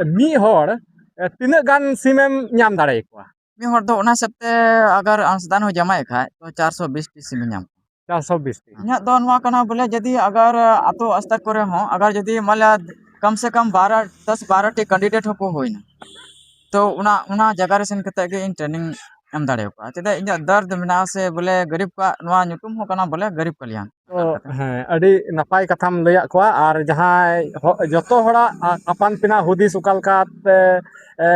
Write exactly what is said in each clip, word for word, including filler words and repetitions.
ᱢᱤᱫ ᱦᱚᱲ ᱛᱤᱱᱟᱹᱜ ᱜᱟᱱ ᱥᱤᱢᱮᱢ ᱧᱟᱢ ᱫᱟᱲᱮᱭᱟᱠᱚᱣᱟ? ᱢᱤᱫ ᱦᱚᱲ ᱫᱚ ᱚᱱᱟ ᱦᱤᱥᱟᱹᱵ ᱛᱮ ᱟᱜᱟᱨ ᱟᱸᱥᱫᱟᱱ ᱦᱚᱸ ᱡᱟᱢᱟᱭᱮᱫ ᱠᱷᱟᱡ ᱛᱚ ᱪᱟᱨᱥᱚ ᱵᱤᱥ ᱴᱤ ᱥᱤᱢᱮ ᱧᱟᱢ ᱠᱚᱣᱟ᱾ ᱪᱟᱨᱥᱚ ᱵᱤᱥ ᱴᱤ᱾ ᱤᱧᱟᱹᱜ ᱫᱚ ᱱᱚᱣᱟ ᱠᱟᱱᱟ ᱵᱚᱞᱮ ᱡᱩᱫᱤ ᱟᱜᱟᱨ ᱟᱛᱳ ᱟᱥᱛᱟ ᱠᱚᱨᱮ ᱦᱚᱸ ᱟᱜᱟᱨ ᱡᱩᱫᱤ ᱢᱟᱱᱮ ᱠᱚᱢ ᱥᱮ ᱠᱚᱢ ᱵᱟᱨᱚ ᱫᱚᱥ ᱵᱟᱨᱚ ᱴᱤ ᱠᱮᱱᱰᱤᱰᱮᱴ ᱦᱚᱸᱠᱚ ᱦᱩᱭᱱᱟ, ᱛᱚ ᱚᱱᱟ ᱚᱱᱟ ᱡᱟᱭᱜᱟ ᱨᱮ ᱥᱮᱱ ᱠᱟᱛᱮ ᱜᱮ ᱤᱧ ᱴᱨᱮᱱᱤᱝ ᱮᱢ ᱫᱟᱲᱮᱭᱟᱠᱚᱣᱟ᱾ ᱪᱮᱫᱟᱜ ᱤᱧᱟᱹᱜ ᱫᱚᱨᱫ ᱢᱮᱱᱟᱜᱼᱟ ᱥᱮ ᱵᱚᱞᱮ ᱜᱟᱨᱤᱵ ᱠᱚᱣᱟᱜ ᱱᱚᱣᱟ ᱧᱩᱛᱩᱢ ᱦᱚᱸ ᱠᱟᱱᱟ ᱵᱚᱞᱮ ᱜᱟᱨᱤᱵ ᱠᱟᱞᱭᱟᱱ᱾ ᱛᱚ ᱦᱮᱸ, ᱟᱹᱰᱤ ᱱᱟᱯᱟᱭ ᱠᱟᱛᱷᱟᱢ ᱞᱟᱹᱭᱟᱫ ᱠᱚᱣᱟ᱾ ᱟᱨ ᱡᱟᱦᱟᱸᱭ ᱦᱚ- ᱡᱚᱛᱚ ᱦᱚᱲᱟᱜ ᱟ- ᱟᱯᱟᱱ ᱟᱹᱯᱤᱱᱟᱜ ᱦᱩᱫᱤᱥ ᱚᱠᱟ ᱞᱮᱠᱟᱛᱮ ᱮ,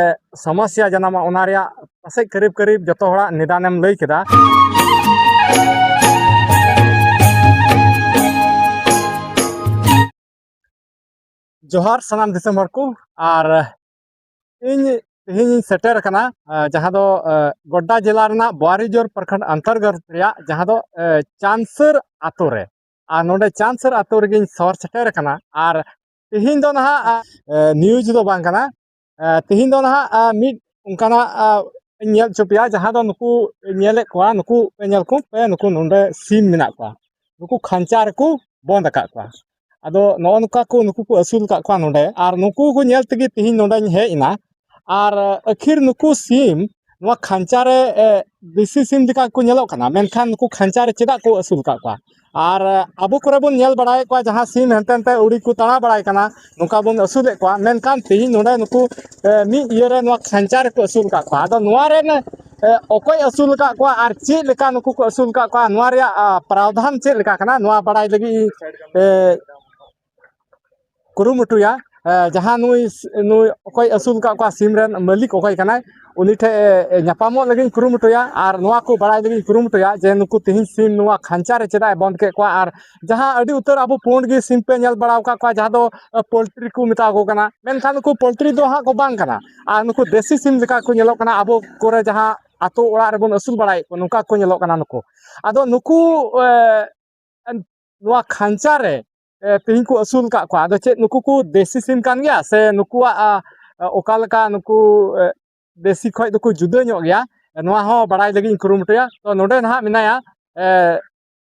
ᱥᱚᱢᱚᱥᱥᱟ ᱡᱟᱱᱟᱢᱟ, ᱚᱱᱟ ᱨᱮᱭᱟᱜ ᱯᱟᱥᱮᱡ ᱠᱟᱹᱨᱤᱵ ᱠᱟᱹᱨᱤᱵ ᱡᱚᱛᱚ ᱦᱚᱲᱟᱜ ᱱᱤᱫᱟᱱᱮᱢ ᱞᱟᱹᱭ ᱠᱮᱫᱟ᱾ ᱡᱚᱦᱟᱨ ᱥᱟᱱᱟᱢ ᱫᱤᱥᱚᱢ ᱦᱚᱲ ᱠᱚ᱾ ᱟᱨ ᱤᱧ ᱛᱮᱦᱮᱧ ᱤᱧ ᱥᱮᱴᱮᱨ ᱟᱠᱟᱱᱟ, ᱟ, ᱡᱟᱦᱟᱸ ᱫᱚ ᱟ, ᱜᱚᱰᱰᱟ ᱡᱮᱞᱟ ᱨᱮᱱᱟᱜ ᱵᱳᱣᱟᱨᱤᱡᱳᱨ ᱯᱨᱚᱠᱷᱚᱸᱰ ᱚᱱᱛᱚᱨᱜᱚᱛ ᱨᱮᱭᱟᱜ ᱡᱟᱦᱟᱸ ᱫᱚ ᱟ, ᱪᱟᱱᱥᱟᱹᱨ ᱟᱛᱳ ᱨᱮ᱾ ᱟᱨ ᱱᱚᱰᱮ ᱪᱟᱱᱥᱟᱹᱨ ᱟᱛᱳ ᱨᱮᱜᱮᱧ ᱥᱚᱦᱚᱨ ᱥᱮᱴᱮᱨ ᱟᱠᱟᱱᱟ᱾ ᱟᱨ ᱛᱮᱦᱮᱧ ᱫᱚ ᱱᱟᱦᱟᱜ ᱟ, ᱱᱤᱭᱩᱡᱽ ᱫᱚ ᱵᱟᱝ ᱠᱟᱱᱟ᱾ ᱟ, ᱛᱮᱦᱮᱧ ᱫᱚ ᱱᱟᱦᱟᱜ ᱟ, ᱢᱤᱫ ᱚᱱᱠᱟᱱᱟᱜ ᱟ, ᱤᱧ ᱧᱮᱞ ᱦᱚᱪᱚ ᱯᱮᱭᱟ, ᱡᱟᱦᱟᱸ ᱫᱚ ᱱᱩᱠᱩ ᱧᱮᱞᱮᱫ ᱠᱚᱣᱟ, ᱱᱩᱠᱩ ᱯᱮ ᱧᱮᱞ ᱠᱚ ᱯᱮ, ᱱᱩᱠᱩ ᱱᱚᱰᱮ ᱥᱤᱢ ᱢᱮᱱᱟᱜ ᱠᱚᱣᱟ, ᱱᱩᱠᱩ ᱠᱷᱟᱧᱪᱟ ᱨᱮᱠᱚ ᱵᱚᱸᱫᱽ ᱟᱠᱟᱫ ᱠᱚᱣᱟ᱾ ᱟᱫᱚ ᱱᱚᱜᱼᱚ ᱱᱚᱝᱠᱟ ᱠᱚ ᱱᱩᱠᱩ ᱠᱚ ᱟᱹᱥᱩᱞ ᱟᱠᱟᱫ ᱠᱚᱣᱟ ᱱᱚᱰᱮ, ᱟᱨ ᱱᱩᱠᱩ ᱠᱚ ᱧᱮᱞ ᱛᱮᱜᱮ ᱛᱮᱦᱮᱧ ᱱᱚᱰᱮᱧ ᱦᱮᱡ ᱮᱱᱟ᱾ ᱟᱨ ᱟᱹᱠᱷᱤᱨ ᱱᱩᱠᱩ ᱥᱤᱢ ᱱᱚᱣᱟ ᱠᱷᱟᱧᱪᱟ ᱨᱮ, ᱮ, ᱫᱮᱥᱤ ᱥᱤᱢ ᱞᱮᱠᱟ ᱠᱚ ᱧᱮᱞᱚᱜ ᱠᱟᱱᱟ, ᱢᱮᱱᱠᱷᱟᱱ ᱱᱩᱠᱩ ᱠᱷᱟᱧᱪᱟ ᱨᱮ ᱪᱮᱫᱟᱜ ᱠᱚ ᱟᱹᱥᱩᱞ ᱟᱠᱟᱫ ᱠᱚᱣᱟ? ᱟᱨ ᱟᱵᱚ ᱠᱚᱨᱮ ᱵᱚᱱ ᱧᱮᱞ ᱵᱟᱲᱟᱭᱮᱫ ᱠᱚᱣᱟ ᱡᱟᱦᱟᱸ ᱥᱤᱢ ᱦᱟᱱᱛᱮ ᱱᱟᱛᱮ ᱟᱹᱣᱲᱤ ᱠᱚ ᱛᱟᱲᱟ ᱵᱟᱲᱟᱭ ᱠᱟᱱᱟ, ᱱᱚᱝᱠᱟ ᱵᱚᱱ ᱟᱹᱥᱩᱞᱮᱫ ᱠᱚᱣᱟ, ᱢᱮᱱᱠᱷᱟᱱ ᱛᱮᱦᱮᱧ ᱱᱚᱰᱮ ᱱᱩᱠᱩ, ᱮ, ᱢᱤᱫ ᱤᱭᱟᱹᱨᱮ ᱱᱚᱣᱟ ᱠᱷᱟᱧᱪᱟ ᱨᱮᱠᱚ ᱟᱹᱥᱩᱞ ᱟᱠᱟᱫ ᱠᱚᱣᱟ᱾ ᱟᱫᱚ ᱱᱚᱣᱟ ᱨᱮᱱ, ᱮ, ᱚᱠᱚᱭ ᱟᱹᱥᱩᱞ ᱟᱠᱟᱫ ᱠᱚᱣᱟ ᱟᱨ ᱪᱮᱫ ᱞᱮᱠᱟ ᱱᱩᱠᱩ ᱠᱚ ᱟᱹᱥᱩᱞ ᱟᱠᱟᱫ ᱠᱚᱣᱟ, ᱱᱚᱣᱟ ᱨᱮᱭᱟᱜ, ᱟ, ᱯᱨᱟᱣᱫᱷᱟᱱ ᱪᱮᱫ ᱞᱮᱠᱟ ᱠᱟᱱᱟ, ᱱᱚᱣᱟ ᱵᱟᱲᱟᱭ ᱞᱟᱹᱜᱤᱫ, ᱮ, ᱠᱩᱨᱩᱢᱩᱴᱩᱭᱟ᱾ ᱮ, ᱡᱟᱦᱟᱸ ᱱᱩᱭ ᱥ-, ᱱᱩᱭ ᱚᱠᱚᱭ ᱟᱹᱥᱩᱞ ᱟᱠᱟᱫ ᱠᱚᱣᱟ, ᱥᱤᱢ ᱨᱮᱱ ᱢᱟᱹᱞᱤᱠ ᱚᱠᱚᱭ ᱠᱟᱱᱟᱭ, ᱩᱱᱤ ᱴᱷᱮᱱ, ᱮ, ᱧᱟᱯᱟᱢᱚᱜ ᱞᱟᱹᱜᱤᱫ ᱤᱧ ᱠᱩᱨᱩᱢᱩᱴᱩᱭᱟ ᱟᱨ ᱱᱚᱣᱟ ᱠᱚ ᱵᱟᱲᱟᱭ ᱞᱟᱹᱜᱤᱫ ᱤᱧ ᱠᱩᱨᱩᱢᱩᱴᱩᱭᱟ ᱡᱮ ᱱᱩᱠᱩ ᱛᱮᱦᱮᱧ ᱥᱤᱢ ᱱᱚᱣᱟ ᱠᱷᱟᱧᱪᱟ ᱨᱮ ᱪᱮᱫᱟᱜ ᱮ ᱵᱚᱸᱫᱽ ᱠᱮᱫ ᱠᱚᱣᱟ᱾ ᱟᱨ ᱡᱟᱦᱟᱸ ᱟᱹᱰᱤ ᱩᱛᱟᱹᱨ ᱟᱵᱚ ᱯᱩᱸᱰ ᱜᱮ ᱥᱤᱢ ᱯᱮ ᱧᱮᱞ ᱵᱟᱲᱟ ᱟᱠᱟᱫ ᱠᱚᱣᱟ, ᱡᱟᱦᱟᱸ ᱫᱚ, ᱮ, ᱯᱳᱞᱴᱨᱤ ᱠᱚ ᱢᱮᱛᱟ ᱠᱚ ᱠᱟᱱᱟ, ᱢᱮᱱᱠᱷᱟᱱ ᱱᱩᱠᱩ ᱯᱳᱞᱴᱨᱤ ᱫᱚ ᱦᱟᱸᱜ ᱠᱚ ᱵᱟᱝ ᱠᱟᱱᱟ᱾ ᱟᱨ ᱱᱩᱠᱩ ᱫᱮᱥᱤ ᱥᱤᱢ ᱞᱮᱠᱟ ᱠᱚ ᱧᱮᱞᱚᱜ ᱠᱟᱱᱟ, ᱟᱵᱚ ᱠᱚᱨᱮ ᱡᱟᱦᱟᱸ ᱟᱛᱳ ᱚᱲᱟᱜ ᱨᱮᱵᱚᱱ ᱟᱹᱥᱩᱞ ᱵᱟᱲᱟᱭᱮᱫ ᱠᱚ, ᱱᱚᱝᱠᱟ ᱠᱚ ᱧᱮᱞᱚᱜ ᱠᱟᱱᱟ ᱱᱩᱠᱩ᱾ ᱟᱫᱚ ᱱᱩᱠᱩ, ᱮ, ᱱᱚᱣᱟ ᱠᱷᱟᱧᱪᱟ ᱨᱮ, ᱮ, ᱛᱮᱦᱮᱧ ᱠᱚ ᱟᱹᱥᱩᱞ ᱟᱠᱟᱫ ᱠᱚᱣᱟ᱾ ᱟᱫᱚ ᱪᱮᱫ ᱱᱩᱠᱩ ᱠᱚ ᱫᱮᱥᱤ ᱥᱤᱢ ᱠᱟᱱ ᱜᱮᱭᱟ ᱥᱮ ᱱᱩᱠᱩᱣᱟᱜ, ᱟ, ᱚᱠᱟ ᱞᱮᱠᱟ ᱱᱩᱠᱩ, ᱮ, ᱫᱮᱥᱤ ᱠᱷᱚᱡ ᱫᱚᱠᱚ ᱡᱩᱫᱟᱹ ᱧᱚᱜ ᱜᱮᱭᱟ? ᱱᱚᱣᱟ ᱦᱚᱸ ᱵᱟᱲᱟᱭ ᱞᱟᱹᱜᱤᱫ ᱤᱧ ᱠᱩᱨᱩᱢᱩᱴᱩᱭᱟ᱾ ᱛᱚ, ᱱᱚᱰᱮ ᱱᱟᱦᱟᱜ ᱢᱮᱱᱟᱭᱟ, ᱮ,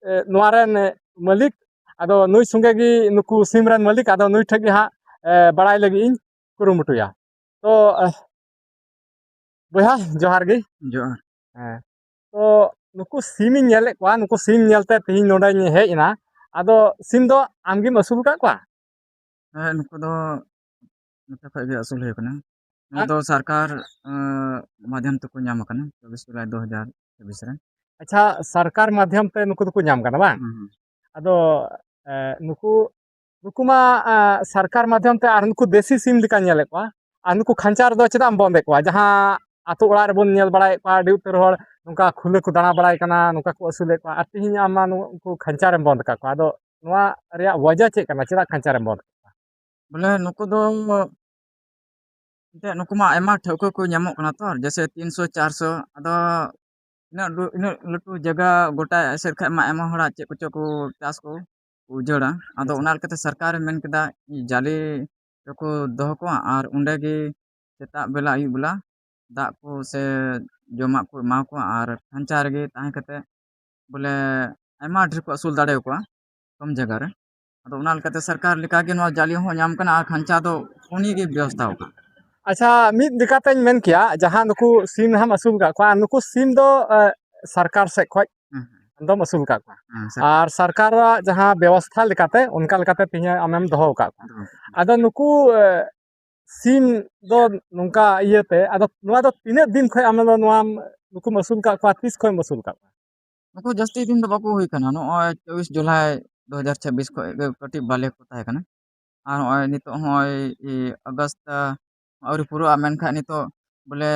ᱮ, ᱱᱚᱣᱟ ᱨᱮᱱ, ᱮ, ᱢᱟᱹᱞᱤᱠ᱾ ᱟᱫᱚ ᱱᱩᱭ ᱥᱚᱸᱜᱮ ᱜᱮ ᱱᱩᱠᱩ ᱥᱤᱢ ᱨᱮᱱ ᱢᱟᱹᱞᱤᱠ, ᱟᱫᱚ ᱱᱩᱭ ᱴᱷᱮᱡ ᱜᱮ ᱦᱟᱸᱜ, ᱮ, ᱵᱟᱲᱟᱭ ᱞᱟᱹᱜᱤᱫ ᱤᱧ᱾ ᱠᱩᱨᱩᱢᱩᱴᱩᱭᱟ᱾ ᱛᱚ ᱵᱚᱭᱦᱟ, ᱡᱚᱦᱟᱨ ᱜᱮ᱾ ᱡᱚᱦᱟᱨ᱾ ᱦᱮᱸ, ᱛᱚ ᱱᱩᱠᱩ ᱥᱤᱢᱤᱧ ᱧᱮᱞᱮᱫ ᱠᱚᱣᱟ, ᱱᱩᱠᱩ ᱥᱤᱢ ᱧᱮᱞᱛᱮ ᱛᱮᱦᱮᱧ ᱱᱚᱰᱮᱧ ᱦᱮᱡ ᱮᱱᱟ᱾ ᱟᱫᱚ ᱥᱤᱢ ᱫᱚ ᱟᱢᱜᱮᱢ ᱟᱹᱥᱩᱞ ᱟᱠᱟᱫ ᱠᱚᱣᱟ? ᱦᱮᱸ, ᱱᱩᱠᱩ ᱫᱚ ᱱᱚᱛᱮ ᱠᱷᱚᱡ ᱜᱮ ᱟᱹᱥᱩᱞ ᱦᱩᱭ ᱟᱠᱟᱱᱟ᱾ ᱱᱚᱣᱟ ᱟᱨ ᱫᱚ ᱥᱚᱨᱠᱟᱨ, ᱟᱸ, ᱢᱟᱫᱷᱭᱚᱢ ᱛᱮᱠᱚ ᱧᱟᱢ ᱟᱠᱟᱱᱟ, ᱪᱚᱵᱵᱤᱥ ᱡᱩᱞᱟᱭ ᱫᱩ ᱦᱟᱡᱟᱨ ᱪᱚᱵᱵᱤᱥ ᱨᱮ᱾ ᱟᱪᱪᱷᱟ, ᱥᱚᱨᱠᱟᱨ ᱢᱟᱫᱷᱭᱚᱢ ᱛᱮ ᱱᱩᱠᱩ ᱫᱚᱠᱚ ᱧᱟᱢ ᱠᱟᱱᱟ, ᱵᱟᱝ? ᱦᱩᱸ, ᱦᱩᱸ᱾ ᱟᱫᱚ, ᱮ, ᱱᱩᱠᱩ, ᱱᱩᱠᱩ ᱢᱟ, ᱟ, ᱥᱚᱨᱠᱟᱨ ᱢᱟᱫᱷᱭᱚᱢ ᱛᱮ, ᱟᱨ ᱱᱩᱠᱩ ᱫᱮᱥᱤ ᱥᱤᱢ ᱞᱮᱠᱟ ᱧᱮᱞᱮᱫ ᱠᱚᱣᱟ, ᱟᱨ ᱱᱩᱠᱩ ᱠᱷᱟᱧᱪᱟ ᱨᱮᱫᱚ ᱪᱮᱫᱟᱜ ᱮᱢ ᱵᱚᱸᱫᱮᱫ ᱠᱚᱣᱟ? ᱡᱟᱦᱟᱸ ᱟᱛᱳ ᱚᱲᱟᱜ ᱨᱮᱵᱚᱱ ᱧᱮᱞ ᱵᱟᱲᱟᱭᱮᱫ ᱠᱚᱣᱟ, ᱟᱹᱰᱤ ᱩᱛᱟᱹᱨ ᱦᱚᱲ ᱱᱚᱝᱠᱟ ᱠᱷᱩᱞᱟᱹ ᱠᱚ ᱫᱟᱬᱟ ᱵᱟᱲᱟᱭ ᱠᱟᱱᱟ, ᱱᱚᱝᱠᱟ ᱠᱚ ᱟᱹᱥᱩᱞᱮᱫ ᱠᱚᱣᱟ, ᱟᱨ ᱛᱮᱦᱮᱧ ᱟᱢ ᱢᱟ ᱱᱩᱠᱩ ᱠᱷᱟᱧᱪᱟ ᱨᱮᱢ ᱵᱚᱸᱫ ᱟᱠᱟᱫ ᱠᱚᱣᱟ᱾ ᱟᱫᱚ ᱱᱚᱣᱟ ᱨᱮᱭᱟᱜ ᱣᱟᱡᱟ ᱪᱮᱫ ᱠᱟᱱᱟ? ᱪᱮᱫᱟᱜ ᱠᱷᱟᱧᱪᱟ ᱨᱮᱢ ᱵᱚᱸᱫ ᱟᱠᱟᱫ ᱠᱚᱣᱟ? ᱵᱚᱞᱮ ᱱᱩᱠᱩ ᱫᱚ ᱮᱱᱛᱮᱫ ᱱᱩᱠᱩ ᱢᱟ ᱟᱭᱢᱟ ᱴᱷᱟᱹᱣᱠᱟᱹ ᱠᱚ ᱧᱟᱢᱚᱜ ᱠᱟᱱᱟ ᱛᱚ, ᱡᱮᱭᱥᱮ ᱛᱤᱱᱥᱚ, ᱪᱟᱨᱥᱚ᱾ ᱟᱫᱚ ᱤᱱᱟᱹᱜ ᱞᱩ-, ᱤᱱᱟᱹᱜ ᱞᱟᱹᱴᱩ ᱡᱟᱭᱜᱟ ᱜᱚᱴᱟ ᱮᱥᱮᱫ ᱠᱷᱟᱡ ᱢᱟ ᱟᱭᱢᱟ ᱦᱚᱲᱟᱜ ᱪᱮᱫ ᱠᱚᱪᱚ ᱠᱚ ᱪᱟᱥ ᱠᱚ ᱩᱡᱟᱹᱲᱟ᱾ ᱟᱫᱚ ᱟᱪᱪᱷᱟ᱾ ᱚᱱᱟ ᱞᱮᱠᱟᱛᱮ ᱥᱚᱨᱠᱟᱨᱮ ᱢᱮᱱ ᱠᱮᱫᱟ, ᱡᱟᱞᱮ ᱨᱮᱠᱚ ᱫᱚᱦᱚ ᱠᱚᱣᱟ ᱟᱨ ᱚᱸᱰᱮ ᱜᱮ ᱥᱮᱛᱟᱜ ᱵᱮᱞᱟ, ᱟᱹᱭᱩᱵ ᱵᱮᱞᱟ ᱫᱟᱜ ᱠᱚ ᱥᱮ ᱡᱚᱢᱟᱜ ᱠᱚ ᱮᱢᱟ ᱠᱚᱣᱟ ᱟᱨ ᱠᱷᱟᱧᱪᱟ ᱨᱮᱜᱮ ᱛᱟᱦᱮᱸ ᱠᱟᱛᱮ ᱵᱚᱞᱮ ᱟᱭᱢᱟ ᱰᱷᱮᱨ ᱠᱚ ᱟᱹᱥᱩᱞ ᱫᱟᱲᱮᱭᱟᱠᱚᱣᱟ ᱠᱚᱢ ᱡᱟᱭᱜᱟ ᱨᱮ᱾ ᱟᱫᱚ ᱚᱱᱟ ᱞᱮᱠᱟᱛᱮ ᱥᱚᱨᱠᱟᱨ ᱞᱮᱠᱟᱜᱮ ᱱᱚᱣᱟ ᱡᱟᱞᱮ ᱦᱚᱸ ᱧᱟᱢ ᱠᱟᱱᱟ ᱟᱨ ᱠᱷᱟᱧᱪᱟ ᱫᱚ ᱩᱱᱤ ᱜᱮ ᱵᱮᱵᱚᱥᱛᱷᱟ ᱟᱠᱟᱫ᱾ ᱟᱪᱪᱷᱟ, ᱢᱤᱫ ᱞᱮᱠᱟᱛᱮᱧ ᱢᱮᱱ ᱠᱮᱭᱟ, ᱡᱟᱦᱟᱸ ᱱᱩᱠᱩ ᱥᱤᱢ ᱱᱟᱦᱟᱜ ᱮᱢ ᱟᱹᱥᱩᱞ ᱟᱠᱟᱫ ᱠᱚᱣᱟ, ᱱᱩᱠᱩ ᱥᱤᱢ ᱫᱚ, ᱮ, ᱥᱚᱨᱠᱟᱨ ᱥᱮᱫ ᱠᱷᱚᱡ ᱦᱮᱸ, ᱦᱮᱸ᱾ ᱫᱚᱢ ᱟᱹᱥᱩᱞ ᱟᱠᱟᱫ ᱠᱚᱣᱟ᱾ ᱦᱮᱸ, ᱥᱚᱨᱠᱟᱨ᱾ ᱟᱨ ᱥᱚᱨᱠᱟᱨᱟᱜ ᱡᱟᱦᱟᱸ ᱵᱮᱵᱚᱥᱛᱷᱟ ᱞᱮᱠᱟᱛᱮ, ᱚᱱᱠᱟ ᱞᱮᱠᱟᱛᱮ ᱛᱮᱦᱮᱧ ᱟᱢᱮᱢ ᱫᱚᱦᱚ ᱟᱠᱟᱫ ᱠᱚᱣᱟ᱾ ᱫᱚᱦᱚ ᱟᱠᱟᱫ ᱠᱚᱣᱟ᱾ ᱟᱫᱚ ᱱᱩᱠᱩ, ᱮ, ᱥᱤᱢ ᱫᱚ ᱱᱚᱝᱠᱟ ᱤᱭᱟᱹᱛᱮ, ᱟᱫᱚ ᱱᱚᱣᱟ ᱫᱚ ᱛᱤᱱᱟᱹᱜ ᱫᱤᱱ ᱠᱷᱚᱡ ᱟᱢ ᱫᱚ ᱱᱚᱣᱟᱢ, ᱱᱩᱠᱩᱢ ᱟᱹᱥᱩᱞ ᱟᱠᱟᱫ ᱠᱚᱣᱟ? ᱛᱤᱥ ᱠᱷᱚᱡ ᱮᱢ ᱟᱹᱥᱩᱞ ᱟᱠᱟᱫ ᱠᱚᱣᱟ? ᱱᱩᱠᱩ ᱡᱟᱹᱥᱛᱤ ᱫᱤᱱ ᱫᱚ ᱵᱟᱠᱚ ᱦᱩᱭ ᱠᱟᱱᱟ, ᱱᱚᱜᱼᱚᱭ ᱪᱚᱵᱵᱤᱥ ᱡᱩᱞᱟᱭ ᱫᱩ ᱦᱟᱡᱟᱨ ᱪᱷᱟᱵᱵᱤᱥ ᱠᱷᱚᱡ ᱜᱮ ᱠᱟᱹᱴᱤᱡ ᱵᱟᱞᱮ ᱠᱚ ᱛᱟᱦᱮᱸ ᱠᱟᱱᱟ᱾ ᱟᱨ ᱱᱚᱜᱼᱚᱭ ᱱᱤᱛᱚᱜ ᱦᱚᱸᱜᱼᱚᱭ, ᱤ, ᱟᱜᱚᱥᱴ, ᱟ, ᱟᱹᱣᱨᱤ ᱯᱩᱨᱟᱹᱜᱼᱟ, ᱢᱮᱱᱠᱷᱟᱱ ᱱᱤᱛᱚᱜ ᱵᱚᱞᱮ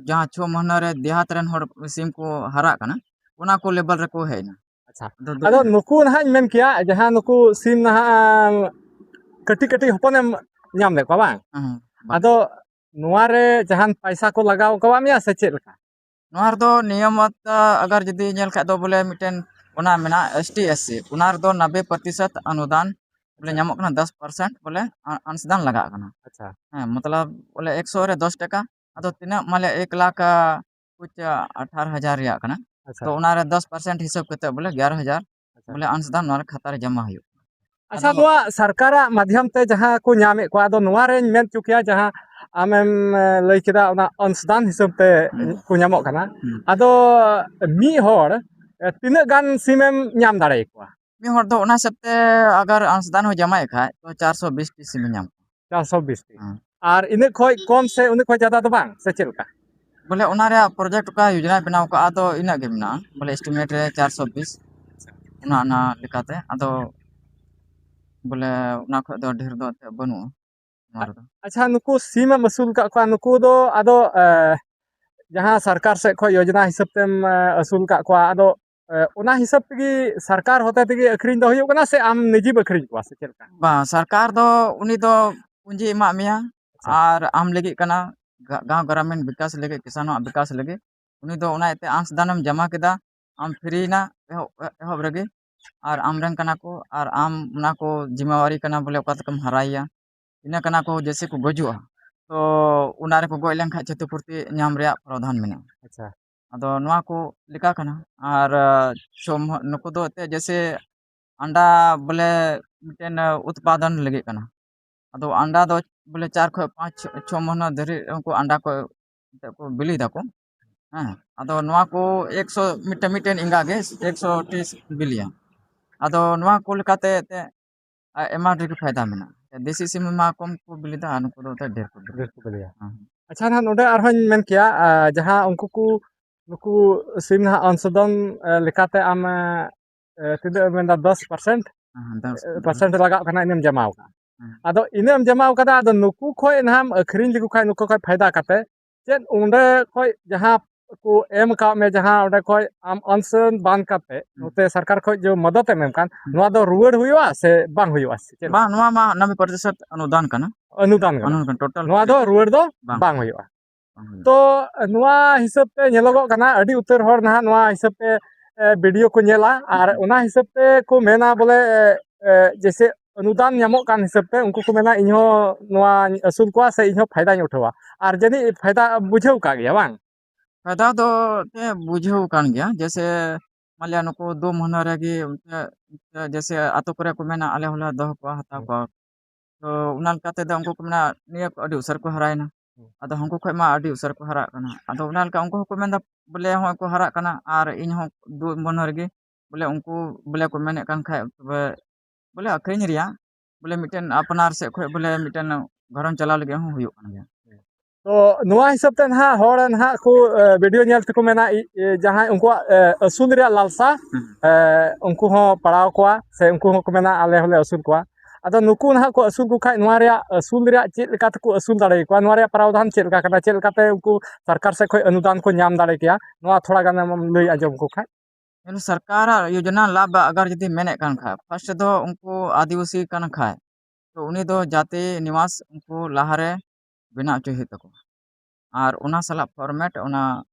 ᱡᱟᱦᱟᱸ ᱪᱷᱚ ᱢᱟᱹᱦᱱᱟᱹ ᱨᱮ ᱫᱮᱦᱟᱛ ᱨᱮᱱ ᱦᱚᱲ ᱥᱤᱢ ᱠᱚ ᱦᱟᱨᱟᱜ ᱠᱟᱱᱟ, ᱚᱱᱟ ᱠᱚ ᱞᱮᱵᱮᱞ ᱨᱮᱠᱚ ᱦᱮᱡ ᱮᱱᱟ᱾ ᱟᱪᱪᱷᱟ᱾ ᱟᱫᱚ ᱫᱚ- ᱟᱫᱚ ᱱᱩᱠᱩ ᱱᱟᱦᱟᱜ ᱤᱧ ᱢᱮᱱ ᱠᱮᱭᱟ, ᱡᱟᱦᱟᱸ ᱱᱩᱠᱩ ᱥᱤᱢ ᱱᱟᱦᱟᱜ ᱠᱟᱹᱴᱤᱡ ᱠᱟᱹᱴᱤᱡ ᱦᱚᱯᱚᱱᱮᱢ ᱧᱟᱢ ᱞᱮᱫ ᱠᱚᱣᱟ, ᱵᱟᱝ? ᱦᱮᱸ, ᱦᱮᱸ, ᱵᱟᱝ᱾ ᱟᱫᱚ ᱱᱚᱣᱟ ᱨᱮ ᱡᱟᱦᱟᱱ ᱯᱟᱭᱥᱟ ᱠᱚ ᱞᱟᱜᱟᱣ ᱠᱟᱣᱟᱫ ᱢᱮᱭᱟ ᱥᱮ ᱪᱮᱫ ᱞᱮᱠᱟ? ᱱᱚᱣᱟ ᱨᱮᱫᱚ ᱱᱤᱭᱚᱢᱚᱛ, ᱟᱜᱟᱨ ᱡᱩᱫᱤ ᱧᱮᱞ ᱠᱷᱟᱡ ᱫᱚ ᱵᱚᱞᱮ ᱢᱤᱫᱴᱮᱱ ᱚᱱᱟ ᱢᱮᱱᱟᱜᱼᱟ, ᱮᱥ ᱴᱤ, ᱮᱥ ᱥᱤ, ᱚᱱᱟ ᱨᱮᱫᱚ ᱱᱚᱵᱵᱳᱭ ᱯᱨᱚᱛᱤᱥᱚᱛ ᱚᱱᱩᱫᱟᱱ ᱵᱚᱞᱮ ᱟᱪᱪᱷᱟ᱾ ᱧᱟᱢᱚᱜ ᱠᱟᱱᱟ, ᱫᱚᱥ ᱯᱟᱨᱥᱮᱱᱴ ᱵᱚᱞᱮ ᱟ-, ᱟᱝᱥᱫᱟᱱ ᱞᱟᱜᱟᱜ ᱠᱟᱱᱟ᱾ ᱟᱪᱪᱷᱟ᱾ ᱦᱮᱸ, ᱢᱚᱛᱞᱚᱵ ᱵᱚᱞᱮ ᱮᱠᱥᱚ ᱨᱮ ᱫᱚᱥ ᱴᱟᱠᱟ, ᱟᱫᱚ ᱛᱤᱱᱟᱹᱜ ᱢᱟᱱᱮ ᱮᱠ ᱞᱟᱠᱷ, ᱟ, ᱠᱩᱪ, ᱟ, ᱟᱴᱷᱟᱨᱚ ᱦᱟᱡᱟᱨ ᱨᱮᱭᱟᱜ ᱠᱟᱱᱟ᱾ ᱟᱪᱪᱷᱟ᱾ ᱛᱚ ᱚᱱᱟ ᱨᱮ ᱫᱚᱥ ᱯᱟᱨᱥᱮᱱᱴ ᱦᱤᱥᱟᱹᱵ ᱠᱟᱛᱮ ᱵᱚᱞᱮ ᱮᱜᱟᱨᱚ ᱦᱟᱡᱟᱨ ᱟᱪᱪᱷᱟ᱾ ᱵᱚᱞᱮ ᱟᱝᱥᱫᱟᱱ ᱱᱚᱣᱟ ᱨᱮ ᱠᱷᱟᱛᱟ ᱨᱮ ᱡᱚᱢᱟ ᱦᱩᱭᱩᱜ ᱠᱟᱱᱟ᱾ ᱟᱪᱪᱷᱟ, ᱟᱫᱚ ᱱᱚᱣᱟ ᱥᱚᱨᱠᱟᱨᱟᱜ ᱢᱟᱫᱽᱫᱷᱚᱢ ᱛᱮ ᱡᱟᱦᱟᱸ ᱠᱚ ᱧᱟᱢᱮᱫ ᱠᱚᱣᱟ, ᱟᱫᱚ ᱱᱚᱣᱟ ᱨᱮᱧ ᱢᱮᱱ ᱦᱚᱪᱚ ᱠᱮᱭᱟ, ᱡᱟᱦᱟᱸ ᱟᱢᱮᱢ, ᱮ, ᱞᱟᱹᱭ ᱠᱮᱫᱟ, ᱚᱱᱟ ᱚᱱᱥᱫᱟᱱ ᱦᱤᱥᱟᱹᱵ ᱛᱮ ᱦᱩᱸ᱾ ᱠᱚ ᱧᱟᱢᱚᱜ ᱠᱟᱱᱟ᱾ ᱦᱩᱸ᱾ ᱟᱫᱚ ᱢᱤᱫ ᱦᱚᱲ, ᱮ, ᱛᱤᱱᱟᱹᱜ ᱜᱟᱱ ᱥᱤᱢᱮᱢ ᱧᱟᱢ ᱫᱟᱲᱮᱭᱟᱠᱚᱣᱟ? ᱢᱤᱫ ᱦᱚᱲ ᱫᱚ ᱚᱱᱟ ᱦᱤᱥᱟᱹᱵ ᱛᱮ ᱟᱜᱟᱨ ᱚᱱᱥᱫᱟᱱ ᱦᱚᱸ ᱡᱟᱢᱟᱭᱮᱫ ᱠᱷᱟᱡ, ᱛᱚ ᱪᱟᱨᱥᱚ ᱵᱤᱥ ᱴᱤ ᱥᱤᱢᱮ ᱧᱟᱢ ᱠᱚᱣᱟ᱾ ᱪᱟᱨᱥᱚ ᱵᱤᱥ ᱴᱤ᱾ ᱦᱮᱸ᱾ ᱟᱨ ᱤᱱᱟᱹ ᱠᱷᱚᱡ ᱠᱚᱢ ᱥᱮ ᱩᱱᱟᱹᱜ ᱠᱷᱚᱡ ᱡᱟᱫᱟ ᱫᱚ ᱵᱟᱝ, ᱥᱮ ᱪᱮᱫ ᱞᱮᱠᱟ? ᱵᱚᱞᱮ, ᱚᱱᱟ ᱨᱮᱭᱟᱜ ᱯᱨᱚᱡᱮᱠᱴ ᱚᱠᱟ ᱭᱳᱡᱚᱱᱟᱭ ᱵᱮᱱᱟᱣ ᱠᱟᱜᱼᱟ, ᱟᱫᱚ ᱤᱱᱟᱹᱜ ᱜᱮ ᱢᱮᱱᱟᱜᱼᱟ, ᱵᱚᱞᱮ, ᱮᱥᱴᱤᱢᱮᱴ ᱨᱮ ᱪᱟᱨᱥᱚ ᱵᱤᱥ, ᱚᱱᱟ, ᱚᱱᱟ ᱞᱮᱠᱟᱛᱮ᱾ ᱟᱫᱚ, ᱵᱚᱞᱮ, ᱚᱱᱟ ᱠᱷᱚᱡ ᱫᱚ ᱰᱷᱮᱨ ᱫᱚ ᱮᱱᱛᱮᱫ ᱵᱟᱹᱱᱩᱜᱼᱟ ᱱᱚᱣᱟ ᱨᱮᱫᱚ᱾ ᱟᱪᱪᱷᱟ, ᱱᱩᱠᱩ ᱥᱤᱢ ᱮᱢ ᱟᱹᱥᱩᱞ ᱠᱟᱜ ᱠᱚᱣᱟ, ᱱᱩᱠᱩ ᱫᱚ ᱟᱫᱚ, ᱮ, ᱡᱟᱦᱟᱸ ᱥᱚᱨᱠᱟᱨ ᱥᱮᱫ ᱠᱷᱚᱡ ᱭᱳᱡᱽᱱᱟ ᱦᱤᱥᱟᱹᱵ ᱛᱮᱢ, ᱮ, ᱟᱹᱥᱩᱞ ᱠᱟᱜ ᱠᱚᱣᱟ, ᱟᱫᱚ, ᱮ, ᱚᱱᱟ ᱦᱤᱥᱟᱹᱵ ᱛᱮᱜᱮ ᱥᱚᱨᱠᱟᱨ ᱦᱚᱛᱮ ᱛᱮᱜᱮ ᱟᱹᱠᱷᱨᱤᱧ ᱫᱚ ᱦᱩᱭᱩᱜ ᱠᱟᱱᱟ, ᱥᱮ ᱟᱢ ᱱᱤᱡᱮᱢ ᱟᱹᱠᱷᱨᱤᱧ ᱠᱚᱣᱟ, ᱥᱮ ᱪᱮᱫ ᱞᱮᱠᱟ? ᱵᱟᱝ, ᱥᱚᱨᱠᱟᱨ ᱫᱚ ᱩᱱᱤ ᱫᱚ ᱯᱩᱸᱡᱤ ᱮᱢᱟᱜ ᱢᱮᱭᱟ᱾ ᱟᱪᱪᱷᱟ᱾ ᱟᱨ ᱟᱢ ᱞᱟᱹᱜᱤᱫ ᱠᱟᱱᱟ, ᱜᱟ-, ᱜᱟᱶ ᱜᱨᱟᱢᱤᱱ ᱵᱤᱠᱟᱥ ᱞᱟᱹᱜᱤᱫ, ᱠᱤᱥᱟᱱᱚᱜ ᱵᱤᱠᱟᱥ ᱞᱟᱹᱜᱤᱫ, ᱩᱱᱤ ᱫᱚ ᱚᱱᱟ ᱤᱭᱟᱹᱛᱮ ᱟᱸᱥ ᱫᱟᱱᱮᱢ ᱡᱚᱢᱟ ᱠᱮᱫᱟ, ᱟᱢ ᱯᱷᱨᱤ ᱮᱱᱟ ᱮᱦᱚᱵ, ᱮᱦᱚᱵ ᱨᱮᱜᱮ, ᱟᱨ ᱟᱢ ᱨᱮᱱ ᱠᱟᱱᱟ ᱠᱚ, ᱟᱨ ᱟᱢ ᱚᱱᱟ ᱠᱚ ᱡᱤᱢᱟᱣᱟᱨᱤ ᱠᱟᱱᱟ, ᱵᱚᱞᱮ, ᱚᱠᱟ ᱛᱮᱠᱚᱢ ᱦᱟᱨᱟᱭᱮᱭᱟ᱾ ᱤᱱᱟᱹ ᱠᱟᱱᱟ ᱠᱚ, ᱡᱮᱭᱥᱮ ᱠᱚ ᱜᱩᱡᱩᱜᱼᱟ, ᱛᱚ ᱚᱱᱟ ᱨᱮᱠᱚ ᱜᱚᱡ ᱞᱮᱱᱠᱷᱟᱱ ᱠᱷᱚᱛᱤᱯᱩᱨᱛᱤ ᱧᱟᱢ ᱨᱮᱭᱟᱜ ᱯᱨᱚᱫᱷᱟᱱ ᱢᱮᱱᱟᱜᱼᱟ᱾ ᱟᱪᱪᱷᱟ᱾ ᱟᱫᱚ ᱱᱚᱣᱟ ᱠᱚ ᱞᱮᱠᱟ ᱠᱟᱱᱟ᱾ ᱟᱨ, ᱟᱸ, ᱥᱚᱢ-, ᱱᱩᱠᱩ ᱫᱚ ᱮᱱᱛᱮᱫ ᱡᱮᱭᱥᱮ ᱟᱱᱰᱟ, ᱵᱚᱞᱮ, ᱢᱤᱫᱴᱮᱱ, ᱟᱸ, ᱩᱛᱯᱟᱫᱚᱱ ᱞᱟᱹᱜᱤᱫ ᱠᱟᱱᱟ᱾ ᱟᱫᱚ ᱟᱱᱰᱟ ᱫᱚ, ᱵᱚᱞᱮ, ᱪᱟᱨ ᱠᱷᱚᱡ ᱯᱟᱸᱪ, ᱪᱷᱚ, ᱪᱷᱚ ᱢᱟᱹᱦᱱᱟᱹ ᱫᱷᱟᱹᱨᱤᱡ ᱩᱱᱠᱩ ᱟᱱᱰᱟ ᱠᱚ ᱮᱱᱛᱮᱫ ᱠᱚ ᱵᱤᱞᱤ ᱫᱟᱠᱚ᱾ ᱦᱮᱸ, ᱟᱫᱚ ᱱᱚᱣᱟ ᱠᱚ ᱮᱠᱥᱚ, ᱢᱤᱫᱴᱮᱱ, ᱢᱤᱫᱴᱮᱱ ᱮᱸᱜᱟ ᱜᱮ ᱮᱠᱥᱚ ᱴᱤ ᱵᱤᱞᱤᱭᱟ᱾ ᱟᱫᱚ ᱱᱚᱣᱟ ᱠᱚ ᱞᱮᱠᱟᱛᱮ ᱮᱱᱛᱮᱫ, ᱟ, ᱟᱭᱢᱟ ᱰᱷᱮᱨ ᱜᱮ ᱯᱷᱟᱭᱫᱟ ᱢᱮᱱᱟᱜᱼᱟ᱾ ᱫᱮᱥᱤ ᱥᱤᱢ ᱢᱟ ᱠᱚᱢ ᱠᱚ ᱵᱤᱞᱤᱫᱟ, ᱟᱨ ᱱᱩᱠᱩ ᱫᱚ ᱮᱱᱛᱮᱫ ᱰᱷᱮᱨ ᱠᱚ ᱵᱤᱞᱤᱫᱟ᱾ ᱰᱷᱮᱨ ᱠᱚ ᱵᱤᱞᱤᱭᱟ᱾ ᱦᱮᱸ᱾ ᱟᱪᱪᱷᱟ, ᱱᱟᱦᱟᱜ ᱱᱚᱰᱮ ᱟᱨᱦᱚᱸᱧ ᱢᱮᱱ ᱠᱮᱭᱟ, ᱟ, ᱡᱟᱦᱟᱸ ᱩᱱᱠᱩ ᱠᱚ, ᱱᱩᱠᱩ ᱥᱤᱢ ᱱᱟᱦᱟᱜ ᱚᱝᱥᱚᱫᱚᱱ, ᱮ, ᱞᱮᱠᱟᱛᱮ ᱟᱢ, ᱮ, ᱮ, ᱛᱤᱱᱟᱹᱜ ᱮᱢ ᱢᱮᱱᱫᱟ? ᱫᱚᱥ ᱯᱟᱨᱥᱮᱱᱴ? ᱦᱮᱸ, ᱫᱚᱥ ᱯᱟᱨᱥᱮᱱᱴ᱾ ᱯᱟᱨᱥᱮᱱᱴ ᱞᱟᱜᱟᱜ ᱠᱟᱱᱟ, ᱤᱱᱟᱹᱢ ᱡᱟᱢᱟᱣ ᱠᱟᱜᱼᱟ᱾ ᱦᱮᱸ᱾ ᱟᱫᱚ ᱤᱱᱟᱹᱜ ᱮᱢ ᱡᱟᱢᱟᱣ ᱠᱟᱫᱟ, ᱟᱫᱚ ᱱᱩᱠᱩ ᱠᱷᱚᱡ ᱱᱟᱦᱟᱜ ᱮᱢ ᱟᱹᱠᱷᱨᱤᱧ ᱞᱮᱠᱚ ᱠᱷᱟᱡ, ᱱᱩᱠᱩ ᱠᱷᱚᱡ ᱯᱷᱟᱭᱫᱟ ᱠᱟᱛᱮ, ᱪᱮᱫ ᱚᱸᱰᱮ ᱠᱷᱚᱡ ᱡᱟᱦᱟᱸ ᱠᱚ ᱮᱢ ᱟᱠᱟᱫ ᱢᱮ, ᱡᱟᱦᱟᱸ ᱚᱸᱰᱮ ᱠᱷᱚᱡ ᱟᱢ ᱚᱱᱥᱟᱹᱱ ᱵᱟᱝ ᱠᱟᱛᱮ, ᱦᱩᱸ᱾ ᱱᱚᱛᱮ ᱥᱚᱨᱠᱟᱨ ᱠᱷᱚᱡ ᱡᱮ ᱢᱚᱫᱚᱫ ᱮᱢ ᱮᱢ ᱠᱟᱱ, ᱦᱩᱸ᱾ ᱱᱚᱣᱟ ᱫᱚ ᱨᱩᱣᱟᱹᱲ ᱦᱩᱭᱩᱜᱼᱟ ᱥᱮ ᱵᱟᱝ ᱦᱩᱭᱩᱜᱼᱟ, ᱥᱮ ᱪᱮᱫ? ᱵᱟᱝ, ᱱᱚᱣᱟ ᱢᱟ ᱱᱚᱵᱵᱳᱭ ᱯᱨᱚᱛᱤᱥᱚᱛ ᱚᱱᱩᱫᱟᱱ ᱠᱟᱱᱟ᱾ ᱚᱱᱩᱫᱟᱱ ᱠᱟᱱᱟ᱾ ᱚᱱᱩᱫᱟᱱ ᱠᱟᱱᱟ, ᱴᱳᱴᱟᱞ ᱱᱚᱣᱟ ᱫᱚ ᱨᱩᱣᱟᱹᱲ ᱫᱚ ᱵᱟᱝ᱾ ᱵᱟᱝ ᱦᱩᱭᱩᱜᱼᱟ᱾ ᱵᱟᱝ ᱦᱩᱭᱩᱜᱼᱟ᱾ ᱛᱚ, ᱱᱚᱣᱟ ᱦᱤᱥᱟᱹᱵ ᱛᱮ ᱧᱮᱞᱚᱜᱚᱜ ᱠᱟᱱᱟ, ᱟᱹᱰᱤ ᱩᱛᱟᱹᱨ ᱦᱚᱲ ᱱᱟᱦᱟᱜ ᱱᱚᱣᱟ ᱦᱤᱥᱟᱹᱵ ᱛᱮ, ᱮ, ᱵᱷᱤᱰᱤᱭᱳ ᱠᱚ ᱧᱮᱞᱟ, ᱟᱨ ᱦᱩᱸ᱾ ᱚᱱᱟ ᱦᱤᱥᱟᱹᱵ ᱛᱮ ᱠᱚ ᱢᱮᱱᱟ ᱵᱚᱞᱮ, ᱮ, ᱮ, ᱡᱮᱭᱥᱮ ᱚᱱᱩᱫᱟᱱ ᱧᱟᱢᱚᱜ ᱠᱟᱱ ᱦᱤᱥᱟᱹᱵ ᱛᱮ ᱩᱱᱠᱩ ᱠᱚ ᱢᱮᱱᱟ, "ᱤᱧ ᱦᱚᱸ ᱱᱚᱣᱟᱧ ᱟᱹᱥᱩᱞ ᱠᱚᱣᱟ ᱥᱮ ᱤᱧ ᱦᱚᱸ ᱯᱷᱟᱭᱫᱟᱧ ᱩᱴᱷᱟᱹᱣᱟ᱾" ᱟᱨ ᱡᱟᱹᱱᱤᱡ ᱯᱷᱟᱭᱫᱟ ᱵᱩᱡᱷᱟᱹᱣ ᱠᱟᱜ ᱜᱮᱭᱟ, ᱵᱟᱝ? ᱯᱷᱟᱭᱫᱟ ᱫᱚ ᱮᱱᱛᱮ ᱵᱩᱡᱷᱟᱹᱣ ᱠᱟᱱ ᱜᱮᱭᱟ, ᱡᱮᱭᱥᱮ ᱢᱟᱱᱞᱤᱭᱟ ᱱᱩᱠᱩ ᱫᱩ ᱢᱟᱹᱦᱱᱟᱹ ᱨᱮᱜᱮ ᱚᱱᱛᱮ, ᱚᱱᱛᱮ ᱡᱮᱥᱮ ᱟᱛᱳ ᱠᱚᱨᱮ ᱠᱚ ᱢᱮᱱᱟ, "ᱟᱞᱮ ᱦᱚᱸᱞᱮ ᱫᱚᱦᱚ ᱠᱚᱣᱟ, ᱦᱟᱛᱟᱣ ᱦᱩᱸ᱾ ᱠᱚᱣᱟ᱾" ᱛᱚ ᱚᱱᱟ ᱞᱮᱠᱟ ᱛᱮᱫᱚ ᱩᱱᱠᱩ ᱠᱚ ᱢᱮᱱᱟ, "ᱱᱤᱭᱟᱹ ᱠᱚ ᱟᱹᱰᱤ ᱩᱥᱟᱹᱨᱟ ᱠᱚ ᱦᱟᱨᱟᱭᱮᱱᱟ᱾" ᱦᱩᱸ᱾ ᱟᱫᱚ ᱩᱱᱠᱩ ᱠᱷᱚᱡ ᱢᱟ ᱟᱹᱰᱤ ᱩᱥᱟᱹᱨᱟ ᱠᱚ ᱦᱟᱨᱟᱜ ᱠᱟᱱᱟ᱾ ᱟᱫᱚ ᱚᱱᱟ ᱞᱮᱠᱟ ᱩᱱᱠᱩ ᱦᱚᱸᱠᱚ ᱢᱮᱱᱫᱟ, ᱵᱚᱞᱮ, ᱦᱚᱸᱜᱼᱚᱭ ᱠᱚ ᱦᱟᱨᱟᱜ ᱠᱟᱱᱟ ᱟᱨ ᱤᱧ ᱦᱚᱸ ᱫᱩ ᱢᱟᱹᱦᱱᱟᱹ ᱨᱮᱜᱮ, ᱵᱚᱞᱮ, ᱩᱱᱠᱩ, ᱵᱚᱞᱮ, ᱠᱚ ᱢᱮᱱᱮᱫ ᱠᱟᱱ ᱠᱷᱟᱡ, ᱛᱚᱵᱮ, ᱵᱚᱞᱮ, ᱟᱹᱠᱷᱨᱤᱧ ᱨᱮᱭᱟᱜ, ᱵᱚᱞᱮ, ᱢᱤᱫᱴᱮᱱ ᱟᱯᱱᱟᱨ ᱥᱮᱫ ᱠᱷᱚᱡ, ᱵᱚᱞᱮ, ᱢᱤᱫᱴᱮᱱ ᱜᱷᱟᱨᱚᱸᱡᱽ ᱪᱟᱞᱟᱣ ᱞᱟᱹᱜᱤᱫ ᱦᱚᱸ ᱦᱩᱭᱩᱜ ᱠᱟᱱ ᱜᱮᱭᱟ᱾ ᱛᱚ ᱱᱚᱣᱟ ᱦᱤᱥᱟᱹᱵ ᱛᱮ ᱱᱟᱦᱟᱜ ᱦᱚᱲ ᱱᱟᱦᱟᱜ ᱠᱚ, ᱮ, ᱵᱷᱤᱰᱤᱭᱳ ᱧᱮᱞ ᱛᱮᱠᱚ ᱢᱮᱱᱟ, ᱤ-, ᱮ, ᱡᱟᱦᱟᱸᱭ ᱩᱱᱠᱩᱣᱟᱜ, ᱮ, ᱟᱹᱥᱩᱞ ᱨᱮᱭᱟᱜ ᱞᱟᱞᱥᱟ, ᱦᱩᱸ᱾ ᱮ, ᱩᱱᱠᱩ ᱦᱚᱸ ᱯᱟᱲᱟᱣ ᱠᱚᱣᱟ, ᱥᱮ ᱩᱱᱠᱩ ᱦᱚᱸᱠᱚ ᱢᱮᱱᱟ, "ᱟᱞᱮ ᱦᱚᱸᱞᱮ ᱟᱹᱥᱩᱞ ᱠᱚᱣᱟ᱾" ᱟᱫᱚ ᱱᱩᱠᱩ ᱱᱟᱦᱟᱜ ᱠᱚ ᱟᱹᱥᱩᱞ ᱠᱚ ᱠᱷᱟᱡ, ᱱᱚᱣᱟ ᱨᱮᱭᱟᱜ ᱟᱹᱥᱩᱞ ᱨᱮᱭᱟᱜ ᱪᱮᱫ ᱞᱮᱠᱟ ᱛᱮᱠᱚ ᱟᱹᱥᱩᱞ ᱫᱟᱲᱮᱭᱟᱠᱚᱣᱟ? ᱱᱚᱣᱟ ᱨᱮᱭᱟᱜ ᱯᱨᱟᱣᱫᱷᱟᱱ ᱪᱮᱫ ᱞᱮᱠᱟ ᱠᱟᱱᱟ? ᱪᱮᱫ ᱞᱮᱠᱟᱛᱮ ᱩᱱᱠᱩ ᱥᱚᱨᱠᱟᱨ ᱥᱮᱫ ᱠᱷᱚᱱ ᱚᱱᱩᱫᱟᱱ ᱠᱚ ᱧᱟᱢ ᱫᱟᱲᱮ ᱠᱮᱭᱟ? ᱱᱚᱣᱟ ᱛᱷᱚᱲᱟ ᱜᱟᱱᱮᱢ ᱞᱟᱹᱭ ᱟᱸᱡᱚᱢ ᱟᱠᱚ ᱠᱷᱟᱡ᱾ ᱧᱮᱞ, ᱥᱚᱨᱠᱟᱨᱟᱜ ᱭᱳᱡᱚᱱᱟ ᱞᱟᱵᱷ ᱟᱜᱟᱨ ᱡᱩᱫᱤ ᱢᱮᱱᱮᱫ ᱠᱟᱱ ᱠᱷᱟᱡ, ᱯᱷᱟᱥᱴ ᱫᱚ ᱩᱱᱠᱩ ᱟᱹᱫᱤᱵᱟᱹᱥᱤ ᱠᱟᱱ ᱠᱷᱟᱡ, ᱛᱚ ᱩᱱᱤ ᱫᱚ ᱡᱟᱹᱛᱤ ᱱᱤᱵᱟᱥ ᱩᱱᱠᱩ ᱞᱟᱦᱟᱨᱮ ᱵᱮᱱᱟᱣ ᱦᱚᱪᱚᱭ ᱦᱩᱭᱩᱜ ᱛᱟᱠᱚᱣᱟ᱾ ᱟᱨ ᱚᱱᱟ ᱥᱟᱞᱟᱜ ᱯᱷᱚᱨᱢᱮᱴ ᱚᱱᱟ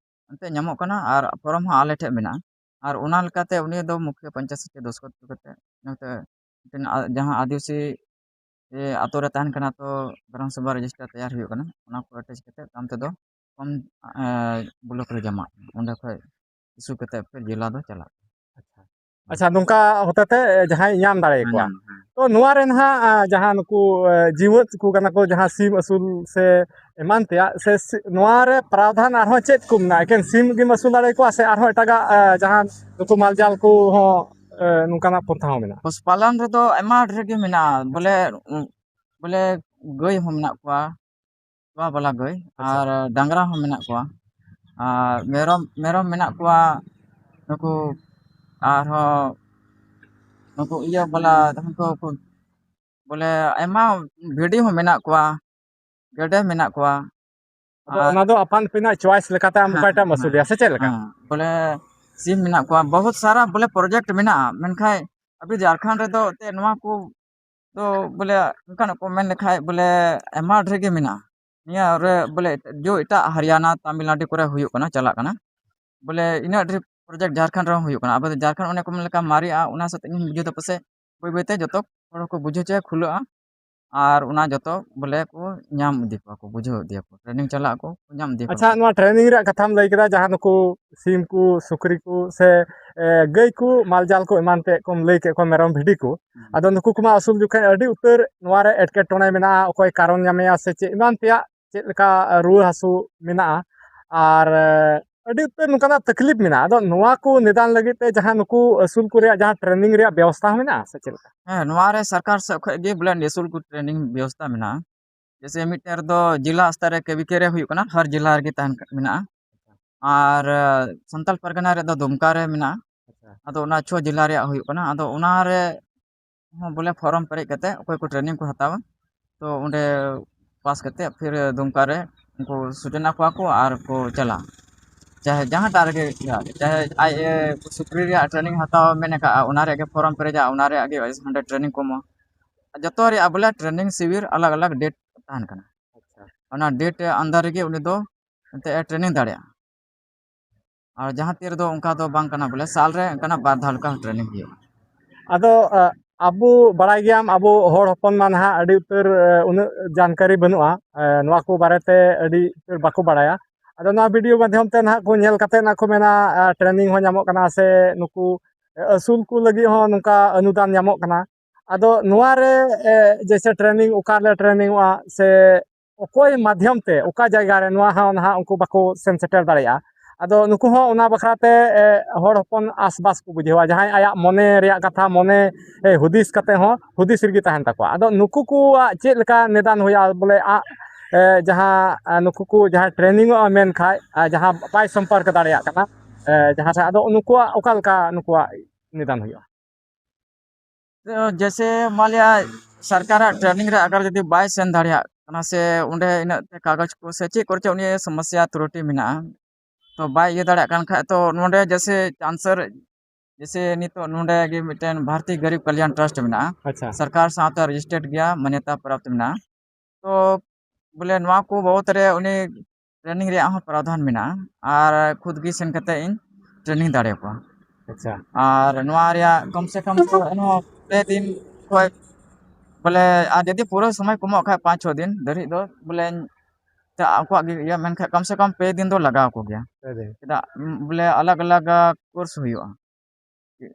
ᱮᱱᱛᱮ ᱧᱟᱢᱚᱜ ᱠᱟᱱᱟ, ᱟᱨ ᱯᱷᱚᱨᱚᱢ ᱦᱚᱸ ᱟᱞᱮ ᱴᱷᱮᱡ ᱢᱮᱱᱟᱜᱼᱟ᱾ ᱟᱨ ᱚᱱᱟ ᱞᱮᱠᱟᱛᱮ ᱩᱱᱤ ᱫᱚ ᱢᱩᱠᱷᱤᱭᱟᱹ ᱯᱚᱧᱪᱟᱭᱮᱛ ᱥᱮᱫ ᱫᱚᱥᱠᱚᱛ ᱦᱚᱪᱚ ᱠᱟᱛᱮ, ᱱᱚᱛᱮ ᱢᱤᱫᱴᱮᱱ ᱟ-, ᱡᱟᱦᱟᱸ ᱟᱹᱫᱤᱵᱟᱹᱥᱤ ᱡᱮ ᱟᱛᱳ ᱨᱮ ᱛᱟᱦᱮᱱ ᱠᱟᱱᱟ, ᱛᱚ ᱜᱨᱟᱢ ᱥᱚᱵᱷᱟ ᱨᱮᱡᱤᱥᱴᱟᱨ ᱛᱮᱭᱟᱨ ᱦᱩᱭᱩᱜ ᱠᱟᱱᱟ, ᱚᱱᱟ ᱠᱚ ᱮᱴᱮᱪ ᱠᱟᱛᱮ ᱛᱟᱭᱚᱢ ᱛᱮᱫᱚ ᱠᱚᱢ, ᱮ, ᱵᱞᱚᱠ ᱨᱮ ᱡᱟᱢᱟ, ᱚᱸᱰᱮ ᱠᱷᱚᱡ ᱤᱥᱩ ᱠᱟᱛᱮ ᱯᱷᱤᱨ ᱡᱮᱞᱟ ᱫᱚ ᱪᱟᱞᱟᱜ ᱠᱟᱱᱟ᱾ ᱟᱪᱪᱷᱟ, ᱱᱚᱝᱠᱟ ᱦᱚᱛᱮ ᱛᱮ ᱡᱟᱦᱟᱸᱭ ᱧᱟᱢ ᱫᱟᱲᱮ ᱦᱮᱸ, ᱠᱚᱣᱟ᱾ ᱧᱟᱢ, ᱦᱮᱸ᱾ ᱛᱚ ᱱᱚᱣᱟ ᱨᱮ ᱱᱟᱦᱟᱜ, ᱟ, ᱡᱟᱦᱟᱸ ᱱᱩᱠᱩ, ᱮ, ᱡᱤᱣᱮᱫ ᱠᱚ ᱠᱟᱱᱟ ᱠᱚ, ᱡᱟᱦᱟᱸ ᱥᱤᱢ ᱟᱹᱥᱩᱞ ᱥᱮ ᱮᱢᱟᱱ ᱛᱮᱭᱟᱜ, ᱥᱮ ᱥᱤ-, ᱱᱚᱣᱟ ᱨᱮ ᱯᱨᱟᱣᱫᱷᱟᱱ ᱟᱨᱦᱚᱸ ᱪᱮᱫ ᱠᱚ ᱢᱮᱱᱟᱜᱼᱟ? ᱮᱠᱮᱱ ᱥᱤᱢ ᱜᱮᱢ ᱟᱹᱥᱩᱞ ᱫᱟᱲᱮ ᱠᱚᱣᱟ ᱥᱮ ᱟᱨᱦᱚᱸ ᱮᱴᱟᱜᱟᱜ, ᱮ, ᱡᱟᱦᱟᱸ ᱱᱩᱠᱩ ᱢᱟᱞᱡᱟᱞ ᱠᱚ ᱦᱚᱸ, ᱮ, ᱱᱚᱝᱠᱟᱱᱟᱜ ᱯᱚᱱᱛᱷᱟ ᱦᱚᱸ ᱢᱮᱱᱟᱜᱼᱟ? ᱯᱚᱥᱩᱯᱟᱞᱚᱱ ᱨᱮᱫᱚ ᱟᱭᱢᱟ ᱰᱷᱮᱨ ᱜᱮ ᱢᱮᱱᱟᱜᱼᱟ, ᱵᱚᱞᱮ, ᱩ-, ᱵᱚᱞᱮ ᱜᱟᱹᱭ ᱦᱚᱸ ᱢᱮᱱᱟᱜ ᱠᱚᱣᱟ, ᱛᱚᱣᱟ ᱵᱟᱞᱟ ᱜᱟᱹᱭ, ᱟᱪᱪᱷᱟ᱾ ᱟᱨ ᱰᱟᱝᱨᱟ ᱦᱚᱸ ᱢᱮᱱᱟᱜ ᱠᱚᱣᱟ, ᱟᱨ ᱢᱮᱨᱚᱢ, ᱢᱮᱨᱚᱢ ᱢᱮᱱᱟᱜ ᱠᱚᱣᱟ, ᱱᱩᱠᱩ ᱟᱨᱦᱚᱸ ᱱᱩᱠᱩ ᱤᱭᱟᱹ ᱵᱟᱞᱟ, ᱩᱱᱠᱩ ᱠᱚ, ᱵᱚᱞᱮ ᱟᱭᱢᱟ ᱵᱷᱤᱰᱤ ᱦᱚᱸ ᱢᱮᱱᱟᱜ ᱠᱚᱣᱟ, ᱜᱮᱰᱮ ᱢᱮᱱᱟᱜ ᱠᱚᱣᱟ᱾ ᱟᱫᱚ ᱟᱨ ᱚᱱᱟ ᱫᱚ ᱟᱯᱟᱱ ᱟᱹᱯᱤᱱᱟᱜ ᱪᱚᱭᱮᱥ ᱞᱮᱠᱟᱛᱮ ᱟᱢ ᱦᱮᱸ, ᱚᱠᱟᱴᱟᱜ ᱮᱢ ᱦᱮᱸ, ᱟᱹᱥᱩᱞᱮᱭᱟ, ᱥᱮ ᱪᱮᱫ ᱞᱮᱠᱟ? ᱦᱮᱸ, ᱵᱚᱞᱮ ᱥᱤᱢ ᱢᱮᱱᱟᱜ ᱠᱚᱣᱟ, ᱵᱚᱦᱩᱛ ᱥᱟᱨᱟ ᱵᱚᱞᱮ ᱯᱨᱚᱡᱮᱠᱴ ᱢᱮᱱᱟᱜᱼᱟ, ᱢᱮᱱᱠᱷᱟᱱ ᱟᱵᱚ ᱡᱷᱟᱲᱠᱷᱚᱸᱰ ᱨᱮᱫᱚ ᱮᱱᱛᱮᱫ ᱱᱚᱣᱟ ᱠᱚ ᱫᱚ ᱵᱚᱞᱮ ᱚᱱᱠᱟᱱᱟᱜ ᱠᱚ ᱢᱮᱱ ᱞᱮᱠᱷᱟᱡ ᱵᱚᱞᱮ ᱟᱭᱢᱟ ᱰᱷᱮᱨ ᱜᱮ ᱢᱮᱱᱟᱜᱼᱟ᱾ ᱱᱤᱭᱟᱹ ᱨᱮ ᱵᱚᱞᱮ ᱡᱚ ᱮᱴᱟᱜ ᱦᱟᱨᱤᱭᱟᱱᱟ, ᱛᱟᱢᱤᱞᱱᱟᱰᱩ ᱠᱚᱨᱮ ᱦᱩᱭᱩᱜ ᱠᱟᱱᱟ, ᱪᱟᱞᱟᱜ ᱠᱟᱱᱟ᱾ ᱵᱚᱞᱮ ᱤᱱᱟᱹᱜ ᱰᱷᱮᱨ ᱯᱨᱚᱡᱮᱠᱴ ᱡᱷᱟᱲᱠᱷᱚᱸᱰ ᱨᱮᱦᱚᱸ ᱦᱩᱭᱩᱜ ᱠᱟᱱᱟ᱾ ᱟᱵᱚ ᱫᱚ ᱡᱷᱟᱲᱠᱷᱚᱸᱰ ᱚᱱᱮ ᱠᱚ ᱢᱮᱱ ᱞᱮᱠᱟ ᱢᱟᱨᱮᱜᱼᱟ, ᱚᱱᱟ ᱥᱟᱶᱛᱮ ᱤᱧ ᱵᱩᱡᱷᱟᱹᱣ ᱫᱟ ᱯᱟᱥᱮᱡ ᱵᱟᱹᱭ ᱵᱟᱹᱭ ᱛᱮ ᱡᱚᱛᱚ ᱦᱚᱲ ᱠᱚ ᱵᱩᱡᱷᱟᱹᱣ ᱪᱚᱭᱟ, ᱠᱷᱩᱞᱟᱹᱜᱼᱟ᱾ ᱟᱨ ᱚᱱᱟ ᱡᱚᱛᱚ ᱵᱚᱞᱮ ᱠᱚ ᱧᱟᱢ ᱤᱫᱤ ᱠᱚᱣᱟ ᱠᱚ, ᱵᱩᱡᱷᱟᱹᱣ ᱤᱫᱤᱭᱟᱠᱚ, ᱴᱨᱮᱱᱤᱝ ᱪᱟᱞᱟᱜ ᱟᱠᱚ, ᱠᱚ ᱧᱟᱢ ᱤᱫᱤᱭᱟᱠᱚ᱾ ᱟᱪᱪᱷᱟ, ᱱᱚᱣᱟ ᱴᱨᱮᱱᱤᱝ ᱨᱮᱭᱟᱜ ᱠᱟᱛᱷᱟᱢ ᱞᱟᱹᱭ ᱠᱮᱫᱟ, ᱡᱟᱦᱟᱸ ᱱᱩᱠᱩ ᱥᱤᱢ ᱠᱚ, ᱥᱩᱠᱨᱤ ᱠᱚ ᱥᱮ ᱮ, ᱜᱟᱹᱭ ᱠᱚ, ᱢᱟᱞᱡᱟᱞ ᱠᱚ, ᱮᱢᱟᱱ ᱛᱮᱭᱟᱜ ᱠᱚᱢ ᱞᱟᱹᱭ ᱠᱮᱫ ᱠᱚᱣᱟ, ᱢᱮᱨᱚᱢ, ᱵᱷᱤᱰᱤ ᱠᱚ, ᱟᱫᱚ ᱱᱩᱠᱩ ᱠᱚᱢᱟ ᱟᱹᱥᱩᱞ ᱡᱚᱠᱷᱮᱡ ᱟᱹᱰᱤ ᱩᱛᱟᱹᱨ ᱱᱚᱣᱟ ᱨᱮ ᱮᱴᱠᱮᱴᱚᱬᱮ ᱢᱮᱱᱟᱜᱼᱟ, ᱚᱠᱚᱭ ᱠᱟᱨᱚᱱ ᱧᱟᱢᱮᱭᱟ ᱥᱮ ᱪᱮᱫ ᱮᱢᱟᱱ ᱛᱮᱭᱟᱜ, ᱪᱮᱫ ᱞᱮᱠᱟ ᱨᱩᱣᱟᱹ ᱦᱟᱹᱥᱩ ᱢᱮᱱᱟᱜᱼᱟ, ᱟᱨ ᱮ, ᱟᱹᱰᱤ ᱩᱛᱟᱹᱨ ᱱᱚᱝᱠᱟᱱᱟᱜ ᱛᱟᱠᱞᱤᱯ ᱢᱮᱱᱟᱜᱼᱟ᱾ ᱟᱫᱚ ᱱᱚᱣᱟ ᱠᱚ ᱱᱤᱫᱟᱱ ᱞᱟᱹᱜᱤᱫ ᱛᱮ ᱡᱟᱦᱟᱸ ᱱᱩᱠᱩ ᱟᱹᱥᱩᱞ ᱠᱚ ᱨᱮᱭᱟᱜ ᱡᱟᱦᱟᱸ ᱴᱨᱮᱱᱤᱝ ᱨᱮᱭᱟᱜ ᱵᱮᱵᱚᱥᱛᱷᱟ ᱦᱚᱸ ᱢᱮᱱᱟᱜᱼᱟ ᱥᱮ ᱪᱮᱫ ᱞᱮᱠᱟ? ᱦᱮᱸ, ᱱᱚᱣᱟ ᱨᱮ ᱥᱚᱨᱠᱟᱨ ᱥᱮᱫ ᱠᱷᱚᱱ ᱜᱮ ᱵᱚᱞᱮ ᱱᱤᱥᱩᱞᱠ ᱴᱨᱮᱱᱤᱝ ᱵᱮᱵᱚᱥᱛᱷᱟ ᱢᱮᱱᱟᱜᱼᱟ᱾ ᱡᱮᱭᱥᱮ ᱢᱤᱫᱴᱮᱱ ᱨᱮᱫᱚ ᱡᱮᱞᱟ ᱥᱛᱚᱨ ᱨᱮ ᱠᱮᱵᱤᱠᱮ ᱨᱮ ᱦᱩᱭᱩᱜ ᱠᱟᱱᱟ, ᱦᱟᱨ ᱡᱮᱞᱟ ᱨᱮᱜᱮ ᱛᱟᱦᱮᱱ ᱠᱟ-, ᱢᱮᱱᱟᱜᱼᱟ᱾ ᱟᱨ ᱟᱸ, ᱥᱟᱱᱛᱟᱞ ᱯᱟᱨᱜᱟᱱᱟ ᱨᱮᱫᱚ ᱫᱩᱢᱠᱟ ᱨᱮ ᱢᱮᱱᱟᱜᱼᱟ᱾ ᱟᱪᱪᱷᱟ᱾ ᱟᱫᱚ ᱚᱱᱟ ᱪᱷᱚ ᱡᱮᱞᱟ ᱨᱮᱭᱟᱜ ᱦᱩᱭᱩᱜ ᱠᱟᱱᱟ᱾ ᱟᱫᱚ ᱚᱱᱟ ᱨᱮ ᱦᱚᱸ ᱵᱚᱞᱮ ᱯᱷᱚᱨᱚᱢ ᱯᱮᱨᱮᱡ ᱠᱟᱛᱮ ᱚᱠᱚᱭ ᱠᱚ ᱴᱨᱮᱱᱤᱝ ᱠᱚ ᱦᱟᱛᱟᱣᱟ, ᱛᱚ ᱚᱸᱰᱮ ᱯᱟᱥ ᱠᱟᱛᱮ ᱯᱷᱤᱨ ᱫᱩᱢᱠᱟ ᱨᱮ ᱩᱱᱠᱩ ᱥᱩᱪᱚᱱᱟ ᱠᱚᱣᱟ ᱠᱚ ᱟᱨ ᱠᱚ ᱪᱟᱞᱟᱜᱼᱟ᱾ ᱪᱟᱦᱮ ᱡᱟᱦᱟᱸᱴᱟᱜ ᱨᱮᱜᱮ ᱪᱟᱦᱮ ᱟᱡ ᱮ ᱥᱩᱠᱨᱤ ᱨᱮᱭᱟᱜ ᱴᱨᱮᱱᱤᱝ ᱦᱟᱛᱟᱣ ᱢᱮᱱ ᱟᱠᱟᱫᱼᱟ, ᱚᱱᱟ ᱨᱮᱭᱟᱜ ᱜᱮ ᱯᱷᱚᱨᱚᱢ ᱯᱮᱨᱮᱡᱟ, ᱚᱱᱟ ᱨᱮᱭᱟᱜ ᱜᱮ ᱚᱸᱰᱮ ᱴᱨᱮᱱᱤᱝ ᱠᱚ ᱮᱢᱚᱜᱼᱟ᱾ ᱡᱚᱛᱚ ᱨᱮᱭᱟᱜ ᱵᱚᱞᱮ ᱴᱨᱮᱱᱤᱝ ᱥᱤᱵᱤᱨ ᱟᱞᱟᱜᱽ ᱟᱞᱟᱜᱽ ᱰᱮᱴ ᱛᱟᱦᱮᱱ ᱠᱟᱱᱟ᱾ ᱟᱪᱪᱷᱟ᱾ ᱚᱱᱟ ᱰᱮᱴ ᱟᱱᱰᱟᱨ ᱨᱮᱜᱮ ᱩᱱᱤ ᱫᱚ ᱮᱱᱛᱮ ᱮ ᱴᱨᱮᱱᱤᱝ ᱫᱟᱲᱮᱭᱟᱜᱼᱟ᱾ ᱟᱨ ᱡᱟᱦᱟᱸ ᱛᱤ ᱨᱮᱫᱚ ᱚᱱᱠᱟ ᱫᱚ ᱵᱟᱝ ᱠᱟᱱᱟ, ᱵᱚᱞᱮ ᱥᱟᱞ ᱨᱮ ᱚᱱᱠᱟᱱᱟᱜ ᱵᱟᱨ ᱫᱷᱟᱣ ᱞᱮᱠᱟ ᱴᱨᱮᱱᱤᱝ ᱦᱩᱭᱩᱜᱼᱟ᱾ ᱟᱫᱚ ᱟ, ᱟᱵᱚ ᱵᱟᱲᱟᱭ ᱜᱮᱭᱟᱢ, ᱟᱵᱚ ᱦᱚᱲ ᱦᱚᱯᱚᱱ ᱢᱟ ᱱᱟᱦᱟᱜ ᱟᱹᱰᱤ ᱩᱛᱟᱹᱨ ᱮ, ᱩᱱᱟᱹᱜ ᱡᱟᱱᱠᱟᱨᱤ ᱵᱟᱹᱱᱩᱜᱼᱟ, ᱮ, ᱱᱚᱣᱟ ᱠᱚ ᱵᱟᱨᱮᱛᱮ ᱟᱹᱰᱤ ᱩᱛᱟᱹᱨ ᱵᱟᱠᱚ ᱵᱟᱲᱟᱭᱟ᱾ ᱟᱫᱚ ᱱᱚᱣᱟ ᱵᱷᱤᱰᱤᱭᱳ ᱢᱟᱫᱽᱫᱷᱚᱢ ᱛᱮ ᱱᱟᱦᱟᱜ ᱠᱚ ᱧᱮᱞ ᱠᱟᱛᱮ ᱱᱟᱦᱟᱜ ᱠᱚ ᱢᱮᱱᱟ, ᱟ, ᱴᱨᱮᱱᱤᱝ ᱦᱚᱸ ᱧᱟᱢᱚᱜ ᱠᱟᱱᱟ ᱥᱮ ᱱᱩᱠᱩ ᱮ, ᱟᱹᱥᱩᱞ ᱠᱚ ᱞᱟᱹᱜᱤᱫ ᱦᱚᱸ ᱱᱚᱝᱠᱟ ᱚᱱᱩᱫᱟᱱ ᱧᱟᱢᱚᱜ ᱠᱟᱱᱟ᱾ ᱟᱫᱚ ᱱᱚᱣᱟ ᱨᱮ ᱮ, ᱡᱮᱭᱥᱮ ᱴᱨᱮᱱᱤᱝ ᱚᱠᱟ ᱨᱮ ᱴᱨᱮᱱᱤᱝᱚᱜᱼᱟ ᱥᱮ ᱚᱠᱚᱭ ᱢᱟᱫᱽᱫᱷᱚᱢ ᱛᱮ ᱚᱠᱟ ᱡᱟᱭᱜᱟ ᱨᱮ, ᱱᱚᱣᱟ ᱦᱚᱸ ᱱᱟᱦᱟᱜ ᱩᱱᱠᱩ ᱵᱟᱠᱚ ᱥᱮᱱ ᱥᱮᱴᱮᱨ ᱫᱟᱲᱮᱭᱟᱜᱼᱟ᱾ ᱟᱫᱚ ᱱᱩᱠᱩ ᱦᱚᱸ ᱚᱱᱟ ᱵᱟᱠᱷᱨᱟ ᱛᱮ ᱮ, ᱦᱚᱲ ᱦᱚᱯᱚᱱ ᱟᱥᱵᱟᱥ ᱠᱚ ᱵᱩᱡᱷᱟᱹᱣᱟ, ᱡᱟᱦᱟᱸᱭ ᱟᱭᱟᱜ ᱢᱚᱱᱮ ᱨᱮᱭᱟᱜ ᱠᱟᱛᱷᱟ ᱢᱚᱱᱮ ᱮ, ᱦᱩᱫᱤᱥ ᱠᱟᱛᱮ ᱦᱚᱸ ᱦᱩᱫᱤᱥ ᱨᱮᱜᱮ ᱛᱟᱦᱮᱱ ᱛᱟᱠᱚᱣᱟ᱾ ᱟᱫᱚ ᱱᱩᱠᱩ ᱠᱚᱣᱟᱜ ᱪᱮᱫ ᱞᱮᱠᱟ ᱱᱤᱫᱟᱱ ᱦᱩᱭᱩᱜᱼᱟ, ᱵᱚᱞᱮ ᱟ, ᱮ, ᱡᱟᱦᱟᱸ ᱟ, ᱱᱩᱠᱩ ᱠᱚ ᱡᱟᱦᱟᱸᱭ ᱴᱨᱮᱱᱤᱝᱚᱜᱼᱟ ᱢᱮᱱ ᱠᱷᱟᱡ, ᱟ, ᱡᱟᱦᱟᱸ ᱵᱟᱭ ᱥᱚᱢᱯᱚᱨᱠ ᱫᱟᱲᱮᱭᱟᱜ ᱠᱟᱱᱟ, ᱮ, ᱡᱟᱦᱟᱸ ᱥᱟᱶ, ᱟᱫᱚ ᱱᱩᱠᱩᱣᱟᱜ ᱚᱠᱟ ᱞᱮᱠᱟ ᱱᱩᱠᱩᱣᱟᱜ ᱱᱤᱫᱟᱱ ᱦᱩᱭᱩᱜᱼᱟ? ᱛᱚ ᱡᱮᱭᱥᱮ ᱢᱟᱱ ᱞᱤᱭᱟ ᱥᱚᱨᱠᱟᱨᱟᱜ ᱴᱨᱮᱱᱤᱝ ᱨᱮ ᱟᱜᱟᱨ ᱡᱩᱫᱤ ᱵᱟᱭ ᱥᱮᱱ ᱫᱟᱲᱮᱭᱟᱜ ᱠᱟᱱᱟ ᱥᱮ ᱚᱸᱰᱮ ᱤᱱᱟᱹᱜ ᱛᱮ ᱠᱟᱜᱚᱡᱽ ᱠᱚ ᱥᱮ ᱪᱮᱫ ᱠᱚᱨᱮ ᱪᱚ ᱩᱱᱤ ᱥᱚᱢᱚᱥᱥᱟ ᱛᱨᱩᱴᱤ ᱢᱮᱱᱟᱜᱼᱟ, ᱛᱚ ᱵᱟᱭ ᱤᱭᱟᱹ ᱫᱟᱲᱮᱭᱟᱜ ᱠᱟᱱ ᱠᱷᱟᱡ, ᱛᱚ ᱱᱚᱰᱮ ᱡᱮᱭᱥᱮ ᱪᱟᱱᱥᱟᱨ ᱡᱮᱭᱥᱮ ᱱᱤᱛᱚᱜ ᱱᱚᱰᱮ ᱜᱮ ᱢᱤᱫᱴᱮᱱ ᱵᱷᱟᱨᱚᱛᱤᱭᱚ ᱜᱚᱨᱤᱵ ᱠᱟᱞᱭᱟᱱ ᱴᱨᱟᱥᱴ ᱢᱮᱱᱟᱜᱼᱟ, ᱟᱪᱪᱷᱟ᱾ ᱥᱚᱨᱠᱟᱨ ᱥᱟᱶᱛᱮ ᱨᱮᱡᱤᱥᱴᱟᱨᱰ ᱜᱮᱭᱟ, ᱢᱟᱱᱭᱚᱛᱟ ᱯᱨᱟᱯᱛ ᱢᱮᱱᱟᱜᱼᱟ᱾ ᱛᱚ ᱵᱚᱞᱮ ᱱᱚᱣᱟ ᱠᱚ ᱵᱟᱵᱚᱛ ᱨᱮ ᱩᱱᱤ ᱴᱨᱮᱱᱤᱝ ᱨᱮᱭᱟᱜ ᱦᱚᱸ ᱯᱨᱟᱣᱫᱷᱟᱱ ᱢᱮᱱᱟᱜᱼᱟ, ᱟᱨ ᱠᱷᱩᱫ ᱜᱮ ᱥᱮᱱ ᱠᱟᱛᱮ ᱤᱧ ᱴᱨᱮᱱᱤᱝ ᱫᱟᱲᱮᱭᱟᱠᱚᱣᱟ᱾ ᱟᱪᱪᱷᱟ᱾ ᱟᱨ ᱱᱚᱣᱟ ᱨᱮᱭᱟᱜ ᱠᱚᱢ ᱥᱮ ᱠᱚᱢ ᱫᱚ ᱮᱱᱦᱚᱸ ᱯᱮ ᱫᱤᱱ ᱠᱷᱚᱡ ᱵᱚᱞᱮ, ᱟᱨ ᱡᱩᱫᱤ ᱯᱩᱨᱟᱹ ᱥᱚᱢᱚᱭ ᱠᱚ ᱮᱢᱚᱜ ᱠᱷᱟᱡ ᱯᱟᱸᱪ ᱪᱷᱚ ᱫᱤᱱ ᱫᱷᱟᱹᱨᱤᱡ ᱫᱚ, ᱵᱚᱞᱮ, ᱪᱟ-, ᱩᱱᱠᱩᱣᱟᱜ ᱜᱮ ᱤᱭᱟᱹ, ᱢᱮᱱᱠᱷᱟᱡ ᱠᱚᱢ ᱥᱮ ᱠᱚᱢ ᱯᱮ ᱫᱤᱱ ᱫᱚ ᱞᱟᱜᱟᱣ ᱟᱠᱚ ᱜᱮᱭᱟ᱾ ᱯᱮ ᱫᱤᱱ᱾ ᱪᱮᱫᱟᱜ, ᱩᱢ, ᱵᱚᱞᱮ, ᱟᱞᱟᱜᱽ ᱟᱞᱟᱜᱽ, ᱟ, course ᱦᱩᱭᱩᱜᱼᱟ᱾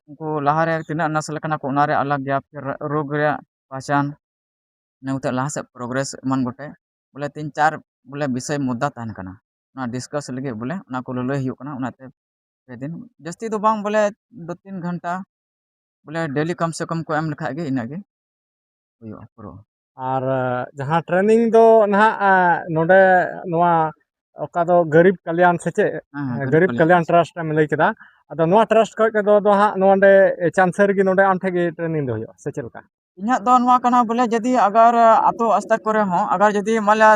ᱩᱱᱠᱩ ᱞᱟᱦᱟᱨᱮ ᱛᱤᱱᱟᱹᱜ ᱱᱟᱥᱞ ᱠᱟᱱᱟ ᱠᱚ, ᱚᱱᱟ ᱨᱮ ᱟᱞᱟᱜᱽ ᱜᱮᱭᱟ, ᱯᱷᱤᱨ ᱨᱳᱜᱽ ᱨᱮᱭᱟᱜ ᱯᱟᱦᱪᱟᱱ, ᱤᱱᱟᱹ ᱠᱟᱛᱮ ᱞᱟᱦᱟ ᱥᱮᱫ progress ᱮᱢᱟᱱ ᱜᱚᱴᱮᱡ, ᱵᱚᱞᱮ, ᱛᱤᱱ ᱪᱟᱨ, ᱵᱚᱞᱮ, ᱵᱤᱥᱚᱭ ᱢᱩᱫᱽᱫᱟ ᱛᱟᱦᱮᱱ ᱠᱟᱱᱟ, ᱚᱱᱟ discuss ᱞᱟᱹᱜᱤᱫ, ᱵᱚᱞᱮ, ᱚᱱᱟ ᱠᱚ ᱞᱟᱹᱞᱟᱹᱭ ᱦᱩᱭᱩᱜ ᱠᱟᱱᱟ᱾ ᱚᱱᱟᱛᱮ ᱯᱮ ᱫᱤᱱ, ᱡᱟᱹᱥᱛᱤ ᱫᱚ ᱵᱟᱝ, ᱵᱚᱞᱮ, ᱫᱩ ᱛᱤᱱ ᱜᱷᱚᱱᱴᱟ, ᱵᱚᱞᱮ, daily ᱠᱚᱢ ᱥᱮ ᱠᱚᱢ ᱠᱚ ᱮᱢ ᱞᱮᱠᱷᱟᱡ ᱜᱮ ᱤᱱᱟᱹᱜ ᱜᱮ ᱦᱩᱭᱩᱜᱼᱟ ᱯᱩᱨᱟᱹ᱾ ᱟᱨ, ᱟ, ᱡᱟᱦᱟᱸ training ᱫᱚ ᱱᱟᱦᱟᱜ, ᱟ, ᱱᱚᱰᱮ ᱱᱚᱣᱟ ᱚᱠᱟ ᱫᱚ ᱜᱟᱨᱤᱵ ᱠᱟᱞᱭᱟᱱ ᱥᱮ ᱪᱮᱫ? ᱦᱮᱸ, ᱦᱮᱸ, ᱦᱮᱸ, ᱜᱟᱨᱤᱵ ᱜᱟᱨᱤᱵ ᱠᱟᱞᱭᱟᱱ᱾ ᱠᱟᱞᱭᱟᱱ ᱴᱨᱟᱥᱴ ᱮᱢ ᱞᱟᱹᱭ ᱠᱮᱫᱟ᱾ ᱟᱫᱚ ᱱᱚᱣᱟ ᱴᱨᱟᱥᱴ ᱠᱷᱚᱡ ᱫᱚ, ᱫᱚ ᱦᱟᱸᱜ ᱱᱚᱰᱮ ᱪᱟᱱᱥᱟᱨ ᱜᱮ ᱱᱚᱰᱮ ᱟᱢ ᱴᱷᱮᱡ ᱜᱮ training ᱫᱚ ᱦᱩᱭᱩᱜᱼᱟ ᱥᱮ ᱪᱮᱫ ᱞᱮᱠᱟ? ᱤᱧᱟᱹᱜ ᱫᱚ ᱱᱚᱣᱟ ᱠᱟᱱᱟ ᱵᱚᱞᱮ, ᱡᱩᱫᱤ ᱟᱜᱟᱨ ᱟᱛᱳ ᱥᱛᱚᱨ ᱠᱚᱨᱮ ᱦᱚᱸ, ᱟᱜᱟᱨ ᱡᱩᱫᱤ ᱢᱟᱱᱮ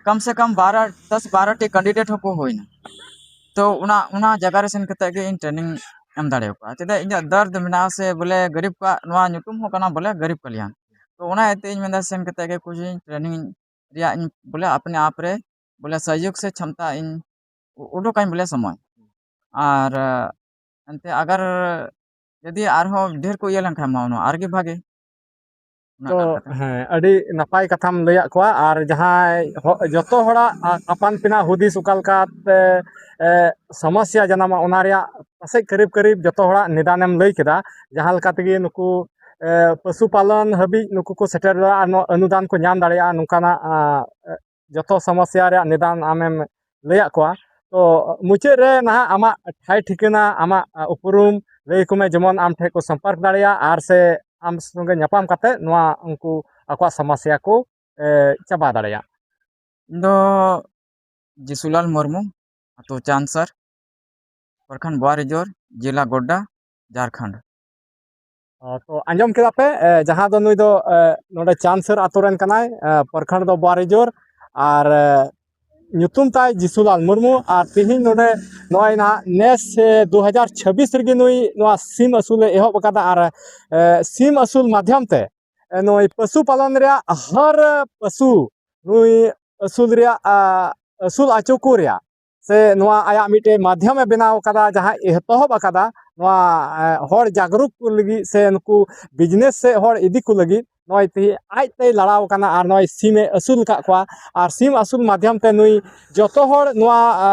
ᱠᱚᱢ ᱥᱮ ᱠᱚᱢ ᱵᱟᱨᱚ, ᱫᱚᱥ ᱵᱟᱨᱚ ᱴᱤ candidate ᱦᱚᱸᱠᱚ ᱦᱩᱭᱱᱟ, ᱛᱚ ᱚᱱᱟ, ᱚᱱᱟ ᱡᱟᱭᱜᱟ ᱨᱮ ᱥᱮᱱ ᱠᱟᱛᱮ ᱜᱮ ᱤᱧ training ᱮᱢ ᱫᱟᱲᱮ ᱟᱠᱚᱣᱟ᱾ ᱪᱮᱫᱟᱜ, ᱤᱧᱟᱹᱜ ᱫᱚᱨᱫ ᱢᱮᱱᱟᱜᱼᱟ ᱥᱮ, ᱵᱚᱞᱮ, ᱜᱟᱨᱤᱵ ᱠᱚᱣᱟᱜ ᱱᱚᱣᱟ ᱧᱩᱛᱩᱢ ᱦᱚᱸ ᱠᱟᱱᱟ, ᱵᱚᱞᱮ, ᱜᱟᱨᱤᱵ ᱠᱟᱞᱭᱟᱱ᱾ ᱛᱚ ᱚᱱᱟ ᱤᱭᱟᱹᱛᱮ ᱤᱧ ᱢᱮᱱᱫᱟ, ᱥᱮᱱ ᱠᱟᱛᱮ ᱜᱮ ᱠᱩᱪᱤᱝ training ᱨᱮᱭᱟᱜ ᱤᱧ, ᱵᱚᱞᱮ, ᱟᱯᱱᱮ ᱟᱯ ᱨᱮ, ᱵᱚᱞᱮ, ᱥᱚᱦᱭᱳᱜᱽ ᱥᱮ ᱪᱷᱚᱢᱛᱟ ᱤᱧ ᱩ-, ᱩᱰᱩᱠᱟᱹᱧ, ᱵᱚᱞᱮ, ᱥᱚᱢᱚᱭ᱾ ᱟᱨ, ᱟ, ᱮᱱᱛᱮ ᱟᱜᱟᱨ ᱡᱩᱫᱤ ᱟᱨᱦᱚᱸ ᱰᱷᱮᱨ ᱠᱚ ᱤᱭᱟᱹ ᱞᱮᱱᱠᱷᱟᱱ ᱢᱟ, ᱚᱱᱟ ᱟᱨᱜᱮ ᱵᱷᱟᱜᱮ᱾ ᱚᱱᱟ ᱛᱚ, ᱠᱟᱱ ᱠᱟᱛᱷᱟ᱾ ᱦᱮᱸ, ᱟᱹᱰᱤ ᱱᱟᱯᱟᱭ ᱠᱟᱛᱷᱟᱢ ᱞᱟᱹᱭᱟᱫ ᱠᱚᱣᱟ᱾ ᱟᱨ ᱡᱟᱦᱟᱸᱭ ᱦᱚ-, ᱡᱚᱛᱚ ᱦᱚᱲᱟᱜ ᱟ-, ᱟᱯᱟᱱ ᱟᱹᱯᱤᱱᱟᱜ ᱦᱩᱫᱤᱥ ᱚᱠᱟ ᱞᱮᱠᱟᱛᱮ, ᱮ, ᱥᱚᱢᱚᱥᱥᱟ ᱡᱟᱱᱟᱢᱟ, ᱚᱱᱟ ᱨᱮᱭᱟᱜ ᱯᱟᱥᱮᱡ ᱠᱟᱹᱨᱤᱵ ᱠᱟᱹᱨᱤᱵ ᱡᱚᱛᱚ ᱦᱚᱲᱟᱜ ᱱᱤᱫᱟᱱᱮᱢ ᱞᱟᱹᱭ ᱠᱮᱫᱟ᱾ ᱡᱟᱦᱟᱸ ᱞᱮᱠᱟ ᱛᱮᱜᱮ ᱱᱩᱠᱩ, ᱮ, ᱯᱚᱥᱩ ᱯᱟᱞᱚᱱ ᱦᱟᱹᱵᱤᱡ ᱱᱩᱠᱩ ᱠᱚ ᱥᱮᱴᱮᱨ ᱫᱟᱲᱮᱭᱟᱜᱼᱟ, ᱱᱚ-, ᱚᱱᱩᱫᱟᱱ ᱠᱚ ᱧᱟᱢ ᱫᱟᱲᱮᱭᱟᱜᱼᱟ, ᱱᱚᱝᱠᱟᱱᱟᱜ, ᱟ, ᱡᱚᱛᱚ ᱥᱚᱢᱚᱥᱥᱟ ᱨᱮᱭᱟᱜ ᱱᱤᱫᱟᱱ ᱟᱢᱮᱢ ᱞᱟᱹᱭᱟᱫ ᱠᱚᱣᱟ᱾ ᱛᱚ, ᱢᱩᱪᱟᱹᱫ ᱨᱮ ᱱᱟᱦᱟᱜ ᱟᱢᱟᱜ ᱴᱷᱟᱭ ᱴᱷᱤᱠᱟᱹᱱᱟ, ᱟᱢᱟᱜ, ᱟ, ᱩᱯᱨᱩᱢ ᱞᱟᱹᱭ ᱟᱠᱚ ᱢᱮ, ᱡᱮᱢᱚᱱ ᱟᱢ ᱴᱷᱮᱱ ᱠᱚ ᱥᱚᱢᱯᱚᱨᱠ ᱫᱟᱲᱮᱭᱟᱜ ᱟᱨ ᱥᱮ ᱟᱢ ᱥᱚᱸᱜᱮ ᱧᱟᱯᱟᱢ ᱠᱟᱛᱮ ᱱᱚᱣᱟ ᱩᱱᱠᱩ ᱟᱠᱚᱣᱟᱜ ᱥᱚᱢᱚᱥᱥᱟ ᱠᱚ, ᱮ, ᱪᱟᱵᱟ ᱫᱟᱲᱮᱭᱟᱜ᱾ ᱤᱧ ᱫᱚ ᱡᱤᱥᱩᱞᱟᱞ ᱢᱩᱨᱢᱩ, ᱟᱹᱛᱩ ᱪᱟᱱᱥᱟᱨ, ᱯᱨᱚᱠᱷᱚᱸᱰ ᱵᱳᱣᱟᱨᱤᱡᱳᱨ, ᱡᱮᱞᱟ ᱜᱳᱰᱰᱟ, ᱡᱷᱟᱲᱠᱷᱚᱸᱰ᱾ ᱚ, ᱛᱚ ᱟᱸᱡᱚᱢ ᱠᱮᱫᱟ ᱯᱮ, ᱮ, ᱡᱟᱦᱟᱸ ᱫᱚ ᱱᱩᱭ ᱫᱚ, ᱮ, ᱱᱚᱰᱮ ᱪᱟᱱᱥᱟᱨ ᱟᱛᱳ ᱨᱮᱱ ᱠᱟᱱᱟᱭ, ᱮ, ᱯᱨᱚᱠᱷᱚᱸᱰ ᱫᱚ ᱵᱳᱣᱟᱨᱤᱡᱳᱨ, ᱟᱨ, ᱮ, ᱧᱩᱛᱩᱢ ᱛᱟᱭ ᱡᱤᱥᱩᱞᱟᱞ ᱢᱩᱨᱢᱩ᱾ ᱟᱨ ᱛᱤᱦᱤᱧ ᱱᱚᱰᱮ ᱱᱚᱜᱼᱚᱭ ᱱᱟᱦᱟᱜ ᱱᱮᱥ, ᱮ, ᱫᱩ ᱦᱟᱡᱟᱨ ᱪᱷᱟᱵᱵᱤᱥ ᱨᱮᱜᱮ ᱱᱩᱭ ᱱᱚᱣᱟ ᱥᱤᱢ ᱟᱹᱥᱩᱞᱮ ᱮᱦᱚᱵ ᱟᱠᱟᱫᱟ᱾ ᱟᱨ, ᱮ, ᱥᱤᱢ ᱟᱹᱥᱩᱞ ᱢᱟᱫᱽᱫᱷᱚᱢ ᱛᱮ, ᱮ, ᱱᱩᱭ ᱯᱚᱥᱩ ᱯᱟᱞᱚᱱ ᱨᱮᱭᱟᱜ ᱦᱚᱨ ᱯᱚᱥᱩ ᱱᱩᱭ ᱟᱹᱥᱩᱞ ᱨᱮᱭᱟᱜ, ᱟ, ᱟᱹᱥᱩᱞ ᱟᱹᱪᱩ ᱠᱚ ᱨᱮᱭᱟᱜ ᱥᱮ ᱱᱚᱣᱟ ᱟᱭᱟᱜ ᱢᱤᱫᱴᱮᱱ ᱢᱟᱫᱽᱫᱷᱚᱢᱮ ᱵᱮᱱᱟᱣ ᱟᱠᱟᱫᱟ, ᱡᱟᱦᱟᱸ ᱮᱛᱚᱦᱚᱵ ᱟᱠᱟᱫᱟ ᱱᱚᱣᱟ, ᱮ, ᱦᱚᱲ ᱡᱟᱜᱽᱨᱩᱠ ᱠᱚ ᱞᱟᱹᱜᱤᱫ ᱥᱮ ᱱᱩᱠᱩ business ᱥᱮᱫ ᱦᱚᱲ ᱤᱫᱤ ᱠᱚ ᱞᱟᱹᱜᱤᱫ᱾ ᱱᱚᱜᱼᱚᱭ ᱛᱮᱦᱮᱧ ᱟᱡ ᱛᱮᱭ ᱞᱟᱲᱟᱣ ᱟᱠᱟᱱᱟ ᱟᱨ ᱱᱚᱜᱼᱚᱭ ᱥᱤᱢᱮ ᱟᱹᱥᱩᱞ ᱟᱠᱟᱫ ᱠᱚᱣᱟ᱾ ᱟᱨ ᱥᱤᱢ ᱟᱹᱥᱩᱞ ᱢᱟᱫᱽᱫᱷᱚᱢ ᱛᱮ ᱱᱩᱭ ᱡᱚᱛᱚ ᱦᱚᱲ ᱱᱚᱣᱟ, ᱟ,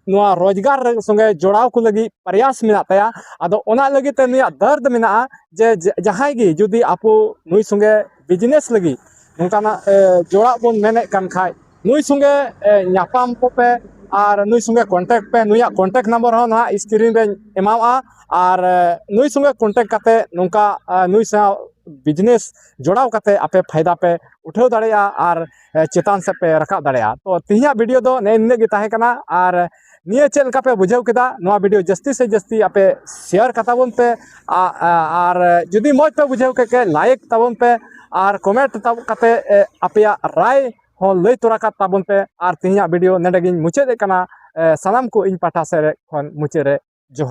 ᱱᱚᱣᱟ ᱨᱳᱡᱽᱜᱟᱨ ᱨᱮ ᱥᱚᱸᱜᱮ ᱡᱚᱲᱟᱣ ᱠᱚ ᱞᱟᱹᱜᱤᱫ ᱯᱨᱚᱭᱟᱥ ᱢᱮᱱᱟᱜ ᱛᱟᱭᱟ᱾ ᱟᱫᱚ ᱚᱱᱟ ᱞᱟᱹᱜᱤᱫ ᱛᱮ ᱱᱩᱭᱟᱜ ᱫᱟᱨᱫ ᱢᱮᱱᱟᱜᱼᱟ ᱡᱮ ᱡᱮ-, ᱡᱟᱦᱟᱸᱭ ᱜᱮ ᱡᱩᱫᱤ ᱟᱵᱚ ᱱᱩᱭ ᱥᱚᱸᱜᱮ ᱵᱤᱡᱽᱱᱮᱥ ᱞᱟᱹᱜᱤᱫ ᱱᱚᱝᱠᱟᱱᱟᱜ, ᱮ, ᱡᱚᱲᱟᱣ ᱵᱚᱱ ᱢᱮᱱᱮᱫ ᱠᱟᱱ ᱠᱷᱟᱡ, ᱱᱩᱭ ᱥᱚᱸᱜᱮ, ᱮ, ᱧᱟᱯᱟᱢ ᱠᱚᱯᱮ ᱟᱨ ᱱᱩᱭ ᱥᱚᱸᱜᱮ ᱠᱚᱱᱴᱟᱠᱴ ᱯᱮ᱾ ᱱᱩᱭᱟᱜ ᱠᱚᱱᱴᱟᱠᱴ ᱱᱟᱢᱵᱟᱨ ᱦᱚᱸ ᱱᱟᱦᱟᱜ ᱥᱠᱨᱤᱱ ᱨᱮᱧ ᱮᱢᱟᱣᱟᱜᱼᱟ᱾ ᱟᱨ, ᱮ, ᱱᱩᱭ ᱥᱚᱸᱜᱮ ᱠᱚᱱᱴᱟᱠᱴ ᱠᱟᱛᱮ ᱱᱚᱝᱠᱟ, ᱮ, ᱱᱩᱭ ᱥᱟᱶ ᱵᱤᱡᱽᱱᱮᱥ ᱡᱚᱲᱟᱣ ᱠᱟᱛᱮ ᱟᱯᱮ ᱯᱷᱟᱭᱫᱟ ᱯᱮ ᱩᱴᱷᱟᱹᱣ ᱫᱟᱲᱮᱭᱟᱜᱼᱟ ᱟᱨ, ᱮ, ᱪᱮᱛᱟᱱ ᱥᱮᱫ ᱯᱮ ᱨᱟᱠᱟᱵ ᱫᱟᱲᱮᱭᱟᱜᱼᱟ᱾ ᱛᱚ, ᱛᱮᱦᱮᱧᱟᱜ ᱵᱷᱤᱰᱤᱭᱳ ᱫᱚ ᱱᱮᱜᱼᱮ ᱱᱤᱱᱟᱹᱜ ᱜᱮ ᱛᱟᱦᱮᱸ ᱠᱟᱱᱟ᱾ ᱟᱨ ᱱᱤᱭᱟᱹ ᱪᱮᱫ ᱞᱮᱠᱟ ᱯᱮ ᱵᱩᱡᱷᱟᱹᱣ ᱠᱮᱫᱟ? ᱱᱚᱣᱟ ᱵᱷᱤᱰᱤᱭᱳ ᱡᱟᱹᱥᱛᱤ ᱥᱮ ᱡᱟᱹᱥᱛᱤ ᱟᱯᱮ ᱥᱮᱭᱟᱨ ᱠᱟᱛᱟ ᱵᱚᱱ ᱯᱮ᱾ ᱟ-, ᱟ-, ᱟᱨ ᱡᱩᱫᱤ ᱢᱚᱡᱽ ᱯᱮ ᱵᱩᱡᱷᱟᱹᱣ ᱠᱮᱫ ᱠᱷᱟᱡ, ᱞᱟᱭᱤᱠ ᱛᱟᱵᱚᱱ ᱯᱮ ᱟᱨ ᱠᱚᱢᱮᱱᱴ ᱛᱟᱵ-, ᱠᱟᱛᱮ, ᱮ, ᱟᱯᱮᱭᱟᱜ ᱨᱟᱭ ᱦᱚᱸ ᱞᱟᱹᱭ ᱛᱚᱨᱟ ᱠᱟᱜ ᱛᱟᱵᱚᱱ ᱯᱮ᱾ ᱟᱨ ᱛᱮᱦᱮᱧᱟᱜ ᱵᱷᱤᱰᱤᱭᱳ ᱱᱚᱰᱮ ᱜᱤᱧ ᱢᱩᱪᱟᱹᱫ ᱮᱫ ᱠᱟᱱᱟ᱾ ᱮ, ᱥᱟᱱᱟᱢ ᱠᱚ ᱤᱧ ᱯᱟᱦᱴᱟ ᱥᱮᱫ ᱨᱮ ᱠᱷᱚᱱ ᱢᱩᱪᱟᱹᱫ ᱨᱮ ᱡᱚᱦᱟᱨ᱾